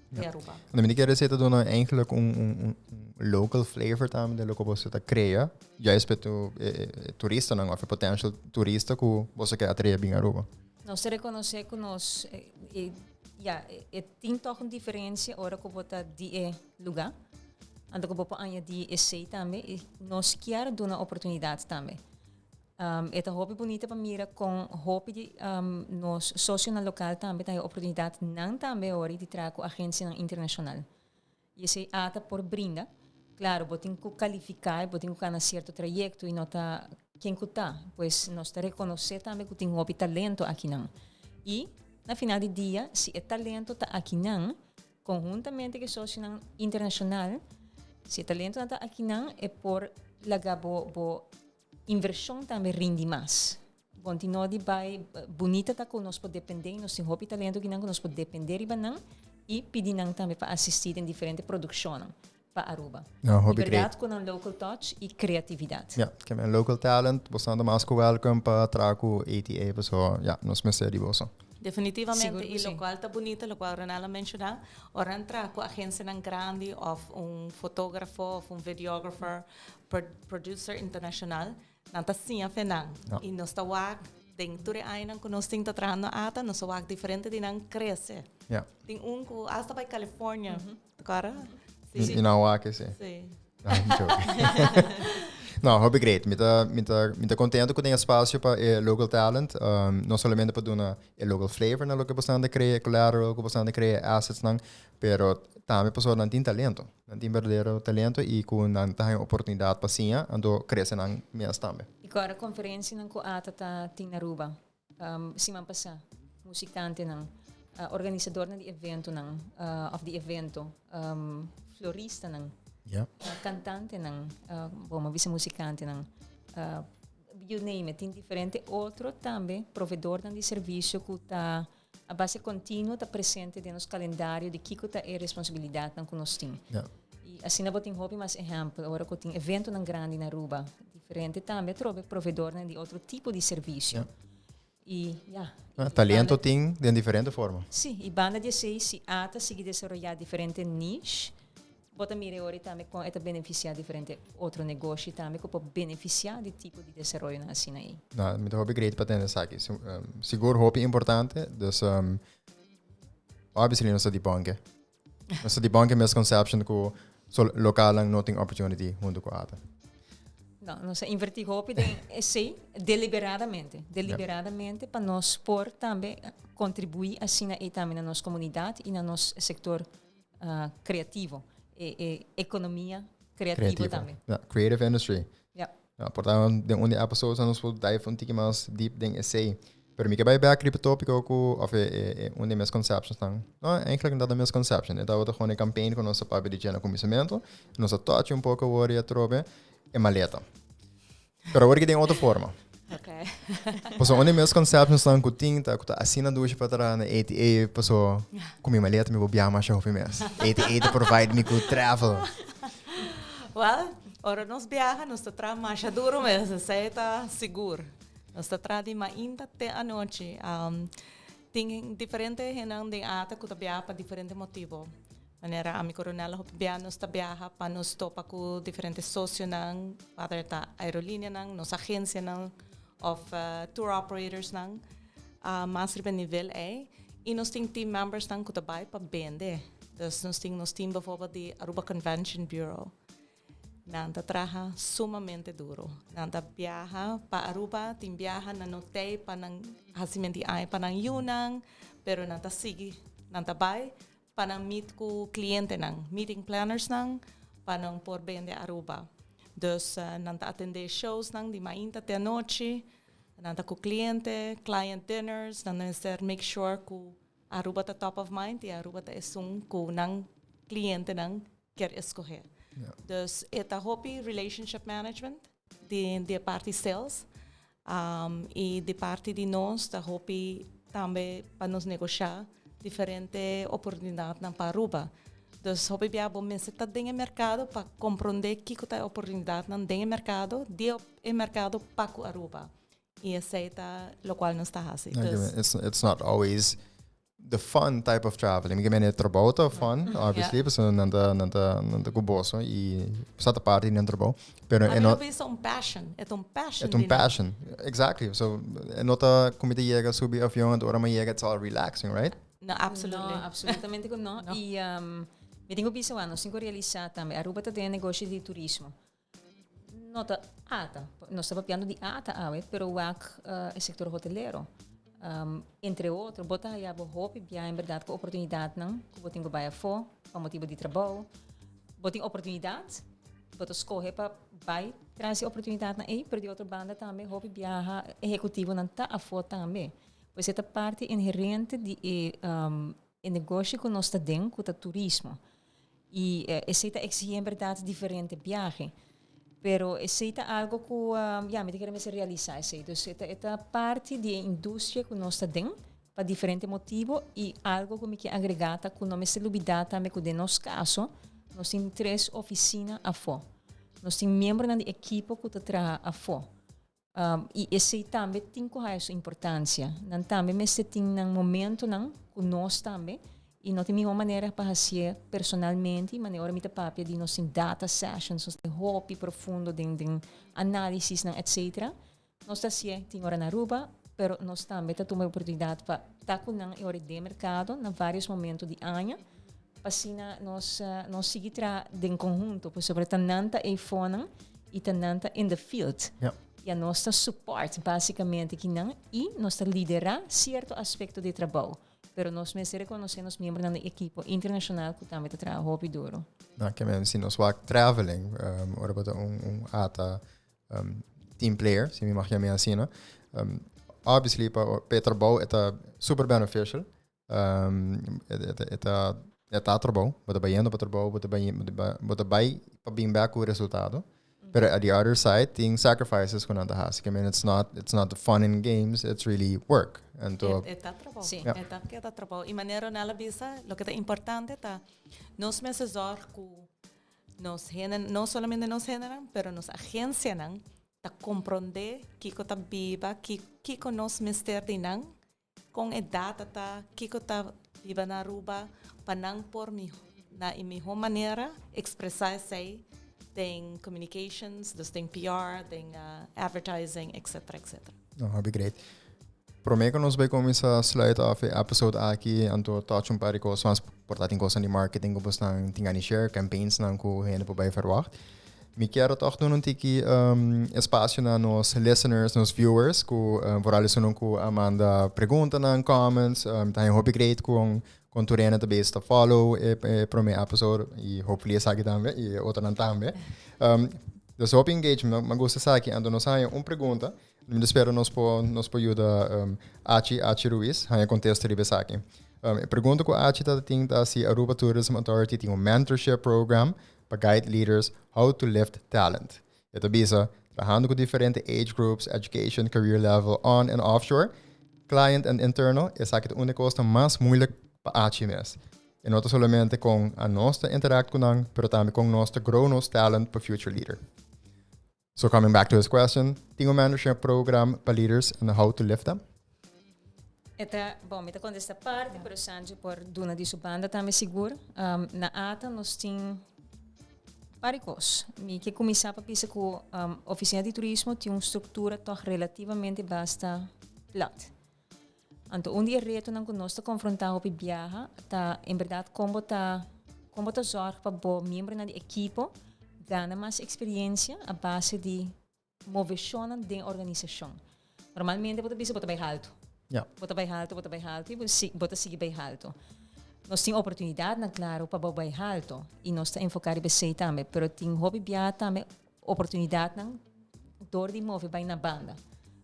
di Aruba. En dan kier ta duna eigenlijk un local flavor tambe di loke bo ta crea. Juist pa turistanan of potential turista cu bo kier atrae bin Aruba. Nos reconoce cu nos, ja, tin toch un diferencia ora cu bo ta di e lugar. Anto cu bo por añadi esey tambe y nos kier duna oportunidad tambe. E ta hopi bunita pa mira con hopi di nos socionan local tambe tin oportunidad nan tambe ora di traha cu agencianan internacional. Y esey ATA por brinda. Claro, bo tin cu califica, bo tin cu cana cierto trayecto y no ta ken cu ta. Pues nos ta reconoce tambe cu tin hopi talento akinan. Y na final di dia, si e talento ta akinan, conhuntamente cu socionan internacional, si e talento ta akinan, e por laga bo inversion tambe rindi mas. Bon, no di bay bunita ta cu nos por depende, nos tin hopi talento akinan cu nos por depende riba nan y pidi nan tambe pa asisti den diferente produccion pa Aruba. No, hopi Di berdad cu un local touch y creatividad. Ja, cu local talent, bo ta mas cu welcome pa traha cu ATA, so ja, nos mester di boso. Definitivamente, Sigur y si. locual ta bunita, locual Ronald a menciona, ora traha cu agencianan grandi of un fotografo of un videographer, producer internacional, nan ta siña fei nan. Y nos ta wak, den tur e añanan cu nos tin ta trahando ATA, nos ta wak diferente di nan crece. Tin un cu hasta bay California, cara? Si. Y nou wak si. Si. No, I'm joking. No, hopi great. Mi ta contento cu tin espacio pa local talent, no solamente pa duna e local flavor na loke bo ta crea, collateral cu bo ta crea, assets nan, pero tambe Tambe pasobra nan tin talento. Nan tin berdadero talento y cu nan ta haña oportunidad pa siña, anto crece nan mes tambe. Y cu ora conferencianan cu ata ta tin na Aruba, siman pasa, musicantenan, organisadornan di eventonan of di evento, floristanan, cantantenan, bon, mi bisa musicantenan, you name it, tin diferente otro tambe proveedornan di servicio cu ta A base continuo ta presente den nos calendario di kico ta e responsabilidadnan cu nos tin. Y asina bo tin hopi mas ehempel ora cu tin eventonan grandi na Aruba. Diferente tambe atrobe proveedornan di otro tipo di servicio. Y ya. Talento tin den diferente forma. Si, y banda di esey si ata sigui desaroya diferente niche, Bo ta mira e ora tambe kon e ta benefisiá diferente otro negoshi tambe ku por benefisiá di tipo di desaroyonan asina ei. No, mi ta hopi great pa tende esaki. Sigur hopi importante. Dus obviously nos ta debunk. Nos ta debunk e misconception ku so lokalnan no tin opportunity huntu ku ata. No, nos a invertí hopi den esei deliberadamente. Deliberadamente pa nos por tambe kontribuí asina ei tambe na nos komunidat i na nos sektor creativo. E, e economia creativo, creativo. tambe. Ja, creative industry. Ja. Ja, por tanto, den un di episodes nos por dive un tiki mas deep den esei. Pero mi ke bai back riba tópico ku, of e, e, e un di misconceptions dan. No, eigenlijk dat een misconception. E tabata gewoon een campaign ku nos a papia di dje na kuminsamentu. Nos a touch un poko awor i atrobe e maleta. Pero awor ki den otro forma. Okay. Paso un di misconceptions nan ku tin ta ku ta asina dushi pa traha na ATA paso ku mi maleta mi por biaha masha hopi mes. ATA ta provide mi ku travel. Well, ora nos biaha nos ta traha masha duro mes, esei ta sigur. Nos ta traha di mainta te anochi. Tin diferente hendenan den ata ku ta biaha pa diferente motibo. Manera ami ku Ronella hopi bia nos ta biaha pa nos topa ku diferente sosionan, whether ta aerolineanan, nos agensianan òf tour operatorsnan, mas riba e nivel ei. I nos tin team membersnan ku ta bai pa bende. Dus nos tin nos team bijvoorbeeld di Aruba Convention Bureau. Nan ta traha sumamente duro. Nan ta biaha pa Aruba, tin biaha nan no tei pa nan hasi menti aña pa nan yunan, pero nan ta sigui, nan ta bai pa nan meet ku klientenan, meeting plannersnan, pa nan por bende Aruba. Dus nan ta atendé showsnan di mainta te anochi, nan ta ku kliente, client dinners, nan mester make sure ku Aruba ta top of mind i Aruba ta esun ku nan klientenan kier eskohé. Dus e ta hopi relationship management di di e parti sales i di parti di nos ta hopi tambe pa nos negoshá diferente oportunidatnan pa Aruba. Dus hopi bia bo mester ta den e merkado pa komprondé kiko ta e oportunidatnan den e merkado, di e merkado pa ku Aruba. I esei ta lokual nos ta hasi. Dus it's not always the fun type of traveling. Mi meen e trabou ta fun, obviously, pasobra nan ta, nan ta, nan ta ku boso i sa ta parti di nan trabou. Pero e no... A un passion, e ta un passion. E ta un passion, exactly. So, e no ta ku mi ta yega subi avion, anto ora mi yega it's all relaxing, right? No, absolutely. No, absolutamente ku no. I mi tin ku bisa wak, nos tin ku realisa tambe, Aruba ta den e negoshi di turismo. No ta ata, nos ta papiando di ata awe, pero wak e sector hotelero. Entre otro, bo ta haya bo hopi bia en berdad cu oportunidadnan cu bo tin cu bai afo pa motibo di trabou. Bo tin oportunidad, bo ta scoge pa bai tras e oportunidadnan ey, pero di otro banda tambe hopi biaha ehecutivonan ta afo tambe. Pues e ta parti inherente di e e negoshi cu nos ta den, cu ta turismo. Y esey ta exigi en berdad diferente biahe. Pero esey ta algo cu, ya, mi ta kere mester realisa esey. Dus e ta, e ta parti di e industria cu nos ta den pa diferente motibo y algo cu mi ke agrega ta cu no mester lubida tambe cu den nos caso nos tin tres oficina afo. Nos tin miembronan di ekipo cu ta traha afo. I esei tambe tin ku haya su importansia. Nan tambe mester tin nan momentonan ku nos tambe i no tin mihó manera pa hasié personalmente i manera ora mi ta papia di nos tin data sessions, nos tin hopi profundo den den análisisnan etcetera. Nos ta hasié tin ora na Aruba, pero nos tambe ta tuma e oportunidat pa ta ku nan e ora den merkado na vários momento di aña pa asina nos nos sigui traha den konhunto pasobra ta nan ta eifonan i ta nan ta in the field. Ja. I anos ta support basikamente kinan i nos ta liderá sierto aspekto di e trabou. Pero nos mester rekonosé nos miembronan di ekipo internashonal ku tambe ta traha hopi duro. Na ke men si nos wak traveling, ora bo ta un ata team player, si mi mag yam'é asina, obviously pa e trabou e ta super beneficial. E ta e ta trabou, bo ta bayendo pa trabou, bo ta bai bo ta bai pa bin bek ku resultado. Pero at the other side tin sacrifices ku nan ta hasi. I mean it's not the fun and games, it's really work. Anto E ta trabou. E ta keda trabou. I manera Ronel a bisa, loke ta importante ta nos mester zorg ku nos hende, no solamente nos hendenan, pero nos agencianan ta komprondé kiko ta biba, kiko nos mester di nan, kon e data ta, kiko ta biba na Aruba, pa nan por na e mihó manera ekspresá esei den communications, dus den PR, den advertising, etcetera, etcetera. No, hopi great. Promé ku nos bai kuminsá sluit òf e episode aki, anto touch un par di kos mas, por ta tin kosnan di marketing ku bosnan tin gana di share, campaignsnan ku hende por bai verwacht. Mi kier tòg duna un tiki espasio na nos listeners, nos viewers, ku vooral esunnan ku a manda preguntanan, comments. Mi ta haña hopi great kon kon tur hende ta bezig ta follow e e promé episode i hopefully esaki tambe i e otronan tambe. Dus hopi engagement, mi a gusta esaki. Anto nos a haña un pregunta, mi ta spera nos por yuda Achi, Achi Ruiz, haña kontesta riba esaki. E pregunta ku Achi ta tin ta si Aruba Tourism Authority tin un mentorship program pa guide leaders how to lift talent. E ta bisa, trahando ku diferente age groups, education, career level, on and offshore, client and internal, esaki ta un di e kosnan mas moeilijk pa haci mes. E no ta solamente kon anos ta interact ku nan, pero tambe kon nos ta grow nos talent pa future leader. So coming back to his question, tin un mentorship program pa leaders and how to lift them? E ta, bon, mi ta kontesta parti, pero Sanji por duna di su banda tambe sigur. Na ATA nos tin par di kos. Mi ke kuminsá pa bisa ku Ofisina di Turismo tin un struktura tòg relativamente basta plat. Anto un di e retonan ku nos ta konfrontá hopi biaha ta en bèrdat kon bo ta kon bo ta zòrg pa bo miembronan di ekipo gana mas eksperiensia a base di moveshonnan den organisashon. Normalmente bo ta bisa bo ta bai haltu. Bo ta bai haltu, bo ta bai haltu i bo si bo ta sigui bai haltu. Nos tin oportunidatnan klaro pa bo bai haltu i nos ta enfoká riba esei tambe, pero tin hopi biaha tambe oportunidatnan dor di move bai na banda.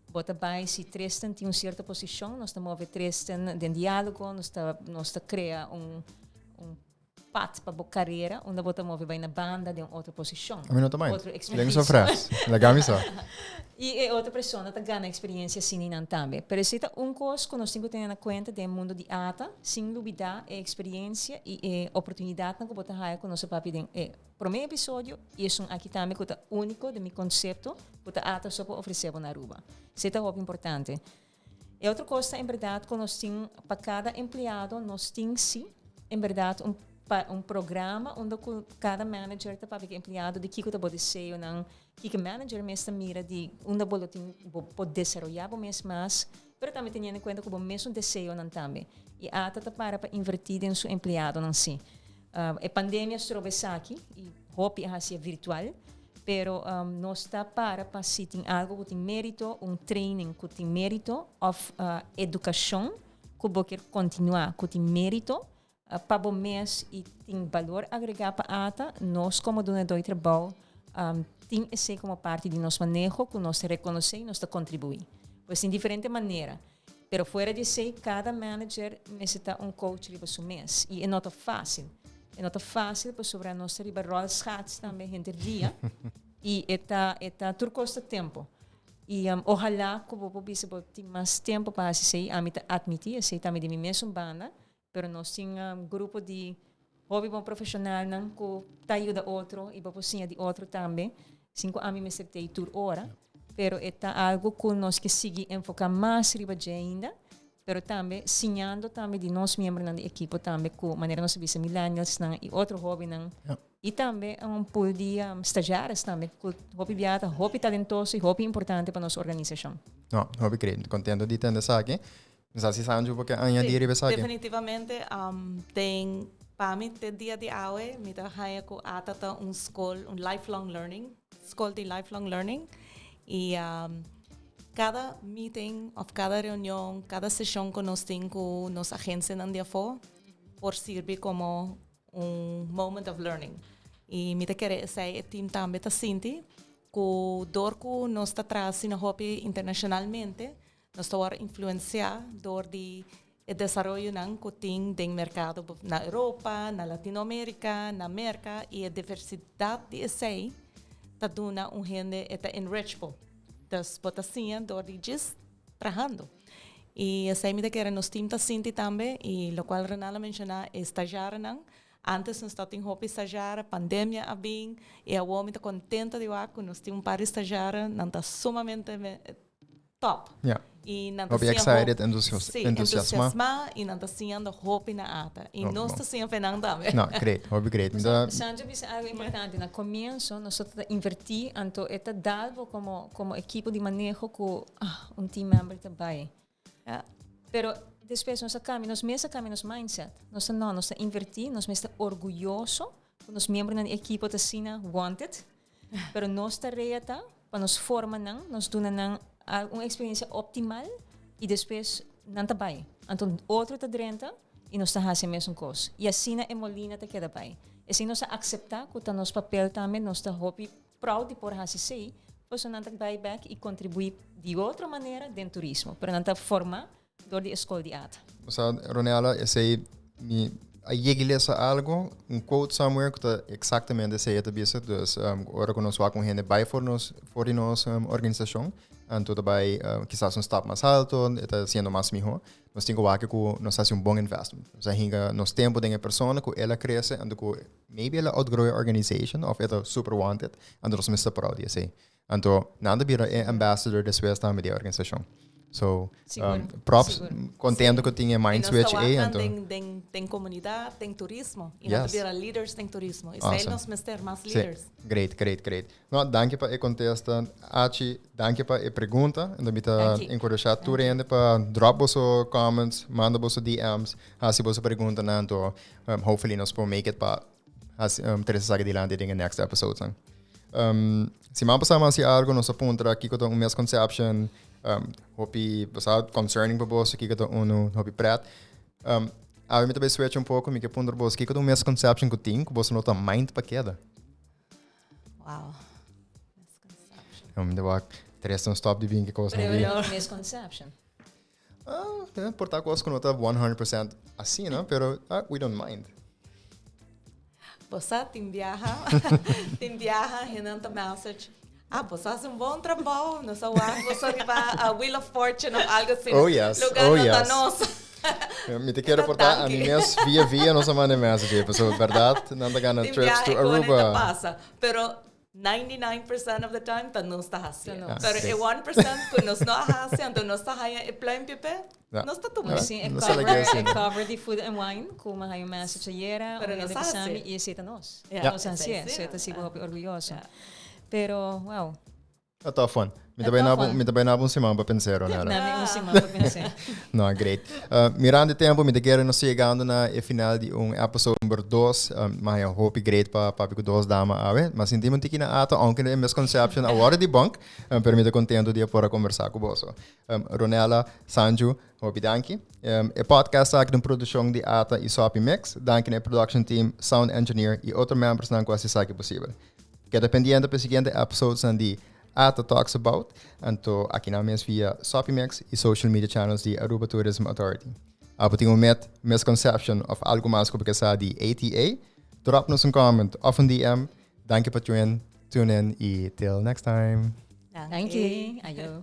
Bo ta bai si Tristan tin un sierto posishon, nos ta move Tristan den diálogo, nos ta nos ta krea un un pad pa bo karera unda bo ta move bai na banda den un otro posishon. A mi no ta mind. Otro Leng expertise. so fres. Laga mi sa. I e otro persona ta gana experiencia asina nan tambe. Pero esei ta un kos ku nos tin ku tene na kuenta den mundo di ata, sin lubidá e experiencia i e oportunidatnan ku bo ta haya ku nos a papia den e promé episodio i esun aki tambe ku ta úniko den mi konsepto ku ta ata so por ofresé bo na Aruba. Esei ta hopi importante. E otro kos ta en bèrdat ku nos tin pa kada empleado nos tin si en bèrdat un pa un programa unda ku kada manager ta papia ku e empleado di kiko ta bo deseonan, kiko e manager mes ta mira di unda bo lo tin bo por desaroyá bo mes mas, pero tambe teniendo en kuenta ku bo mesun deseonan tambe. I ata ta para pa invertí den su empleadonan si. E pandemia stroba esaki i hopi a hasié virtual, pero nos ta para pa si tin algo ku tin mérito, un training ku tin mérito òf edukashon ku bo kier kontinuá ku tin mérito pa bo mes i tin balor agregá pa ata, nos komo dunadó di trabou tin esei komo parti di nos maneho ku nos ta rekonosé i nos ta kontribuí. Pues tin diferente manera. Pero fuera di esei, kada manager mester ta un coach riba su mes. I e no ta fásil. E no ta fásil pasobra nos ta riba rolschaats tambe henter dia. I e ta, e ta tur kos ta tempu. I ohalá ku bo por bisa bo tin mas tempu pa hasi esei. Ami ta atmití esei tambe di mi mesun banda. Pero nos tin un grupo di hopi bon profesionalnan ku ta yuda otro i bo por siña di otro tambe. Sin ku ami mester tei tur ora. Pero e ta algo ku nos ke sigui enfoká mas riba dje ainda. Pero tambe siñando tambe di nos miembronan di ekipo tambe ku manera nos a bisa millennialsnan i otro hóbennan. I tambe un pool di stagiaires tambe ku hopi bia ta hopi talentoso i hopi importante pa nos organisashon. No, hopi great. Kontento di tende esaki. Mi sa si Sanju bo ke añadí riba esaki. Definitivamente den pa mi te dia di awe mi ta haña ku ata ta un skol, un lifelong learning, skol di lifelong learning. I. Kada meeting of kada reunion, kada seshon ku nos tin ku nos agensianan di afó por sirbi komo un moment of learning. I mi ta kere esei e team tambe ta sinti ku dor ku nos ta traha asina hopi internashonalmente, nos ta wòrdu influensiá dor di e desaroyonan ku tin den merkado na Europa, na Latinoamérika, na Merka i e diversidat di esei ta duna un hende e ta enrich bo. Dus bo ta siña dor di djis trahando. I esei mi ta kere nos team ta sinti tambe i lokual Renal a menshoná e stagiarenan. Antes nos tabatin hopi stagiare, pandemia a bin i awor mi ta kontento di wak ku nos tin un par di stagiare, nan ta sumamente top. Ja. I nan ta Hopi siña excited, hopi. Sí, entusiasma. entusiasma i nan ta siñando hopi na ata. I Hopi nos bon. ta siña fe nan tambe. No, great, hopi great. Mi ta Sancho bisa algo importante. Na comienzo nosotros ta inverti, anto e ta dal bo como, como equipo di maneho cu ah, un team member ta bay. Ja. Pero despues nos a cambia, nos mes a cambia nos mindset. Nos ta no, nos ta inverti, nos mes ta orguyoso cu nos miembronan di equipo ta asina wanted. Pero nos tarea ta pa nos forma nan, nos duna nan un experiencia optimal y despues nan ta bay. Anto otro ta drenta y nos ta haci e mesun cos. Y asina e molina ta keda bay. Esey nos a acepta cu ta nos papel tambe, nos ta hopi proud di por haci esey, pasobra nan ta bay bek y contribui di otro manera den turismo. Pero nan ta forma Dor di e skol di ata. Osea, Ronella, esei mi a yega lesa algo, un quote somewhere ku ta eksaktamente esei e ta bisa. Dus ora ku nos wak un hende bai for nos for di nos organisashon, anto ta bai kisas un stap mas alto, e ta hasiendo mas miho. Nos tin ku wak ku nos hasi un bon investment. Nos a hinka nos tempu den e persona ku el a krese, anto ku maybe el a outgrow e organization of e ta super wanted, anto nos mester proud di esei. Anto nan ta bira e ambassador despues tambe di e organisashon. So, props, kontento ku tin e mind switch ei. Anto den, den, den komunidat, den turismo. I nan ta bira leaders den turismo. I esei nos mester, mas leaders. Si, great, great, great. No, danki pa e kontesta, Achi. Danki pa e pregunta. Anto mi ta enkurashá tur hende pa drop boso comments, manda boso DM's, hasi boso preguntanan. Anto hopefully nos por make it pa hasi trese esaki dilanti den e next episodesnan. Siman pasá mi a hasi algu, nos a puntra kiko ta un misconception hopi sa concerning pa boso, kiko ta unu hopi pret. Awe mi ta bai switch un poko, mi ke puntra boso kiko ta un misconception ku tin ku boso no ta mind pa keda. Wow. Misconception. Mi ta wak tres un stop di bin ki kos nan di. Misconception. Ah, por ta kos ku no ta 100% asina, pero ah, we don't mind. Bo sa tin biaha, tin biaha hendenan ta message, ah, bo sa hasi un bon trabou, nos a wak boso riba a Wheel of Fortune of algo asina. Oh yes, Lugar oh no ta yes. nos. Mi ta kere por ta a mi mes via via nos a manda e message, pasobra berdad nan ta gana Tin trips biaha to e kone ta Aruba. pasa, pero 99% of the time ta nos ta hacié. Ta nos. Pero e 1% cu nos no a haci, anto nos ta haya e pluimpje p'e, nos ta tuma. Sí, e Nos ta cover, laga e asina. cover di Food and Wine, cu mi a haya un message ayera, Pero un nos hende a bisa mi, haci. y esey ta nos. Nos a Esey hacié, sí. so e ta sibo hopi orguyoso. Pero Pero, wow. A tough one. Mi ta A bai tough na one. mi ta bai na un siman pa pensero, Nela. Na mi un siman pa pensé. No, great. Mirando e tempo, mi ta kere nos yegando na e final di un episode number 2. Mi haya hopi great pa papia ku dos dama awe. Ma sinti mi un tiki na ato, aunke e misconception a wòrdu debunk, pero mi ta kontento di a por a kombersá ku boso. Ronella, Sanju, hopi danki. E podcast aki ta un produkshon di ata i Soppy Mix. Danki na e production team, sound engineer i otro membersnan ku hasi esaki posibel. Keda pendiente pa e siguiente episodesnan di Ata Talks About, anto aki nan mes via Sopimex y social media channels di Aruba Tourism Authority. Abo tin un myth, misconception of algo mas ku bo ke sa di ATA? Drop nos un comment of un DM. Danki pa tune tune in y till next time. Danki. Ayo.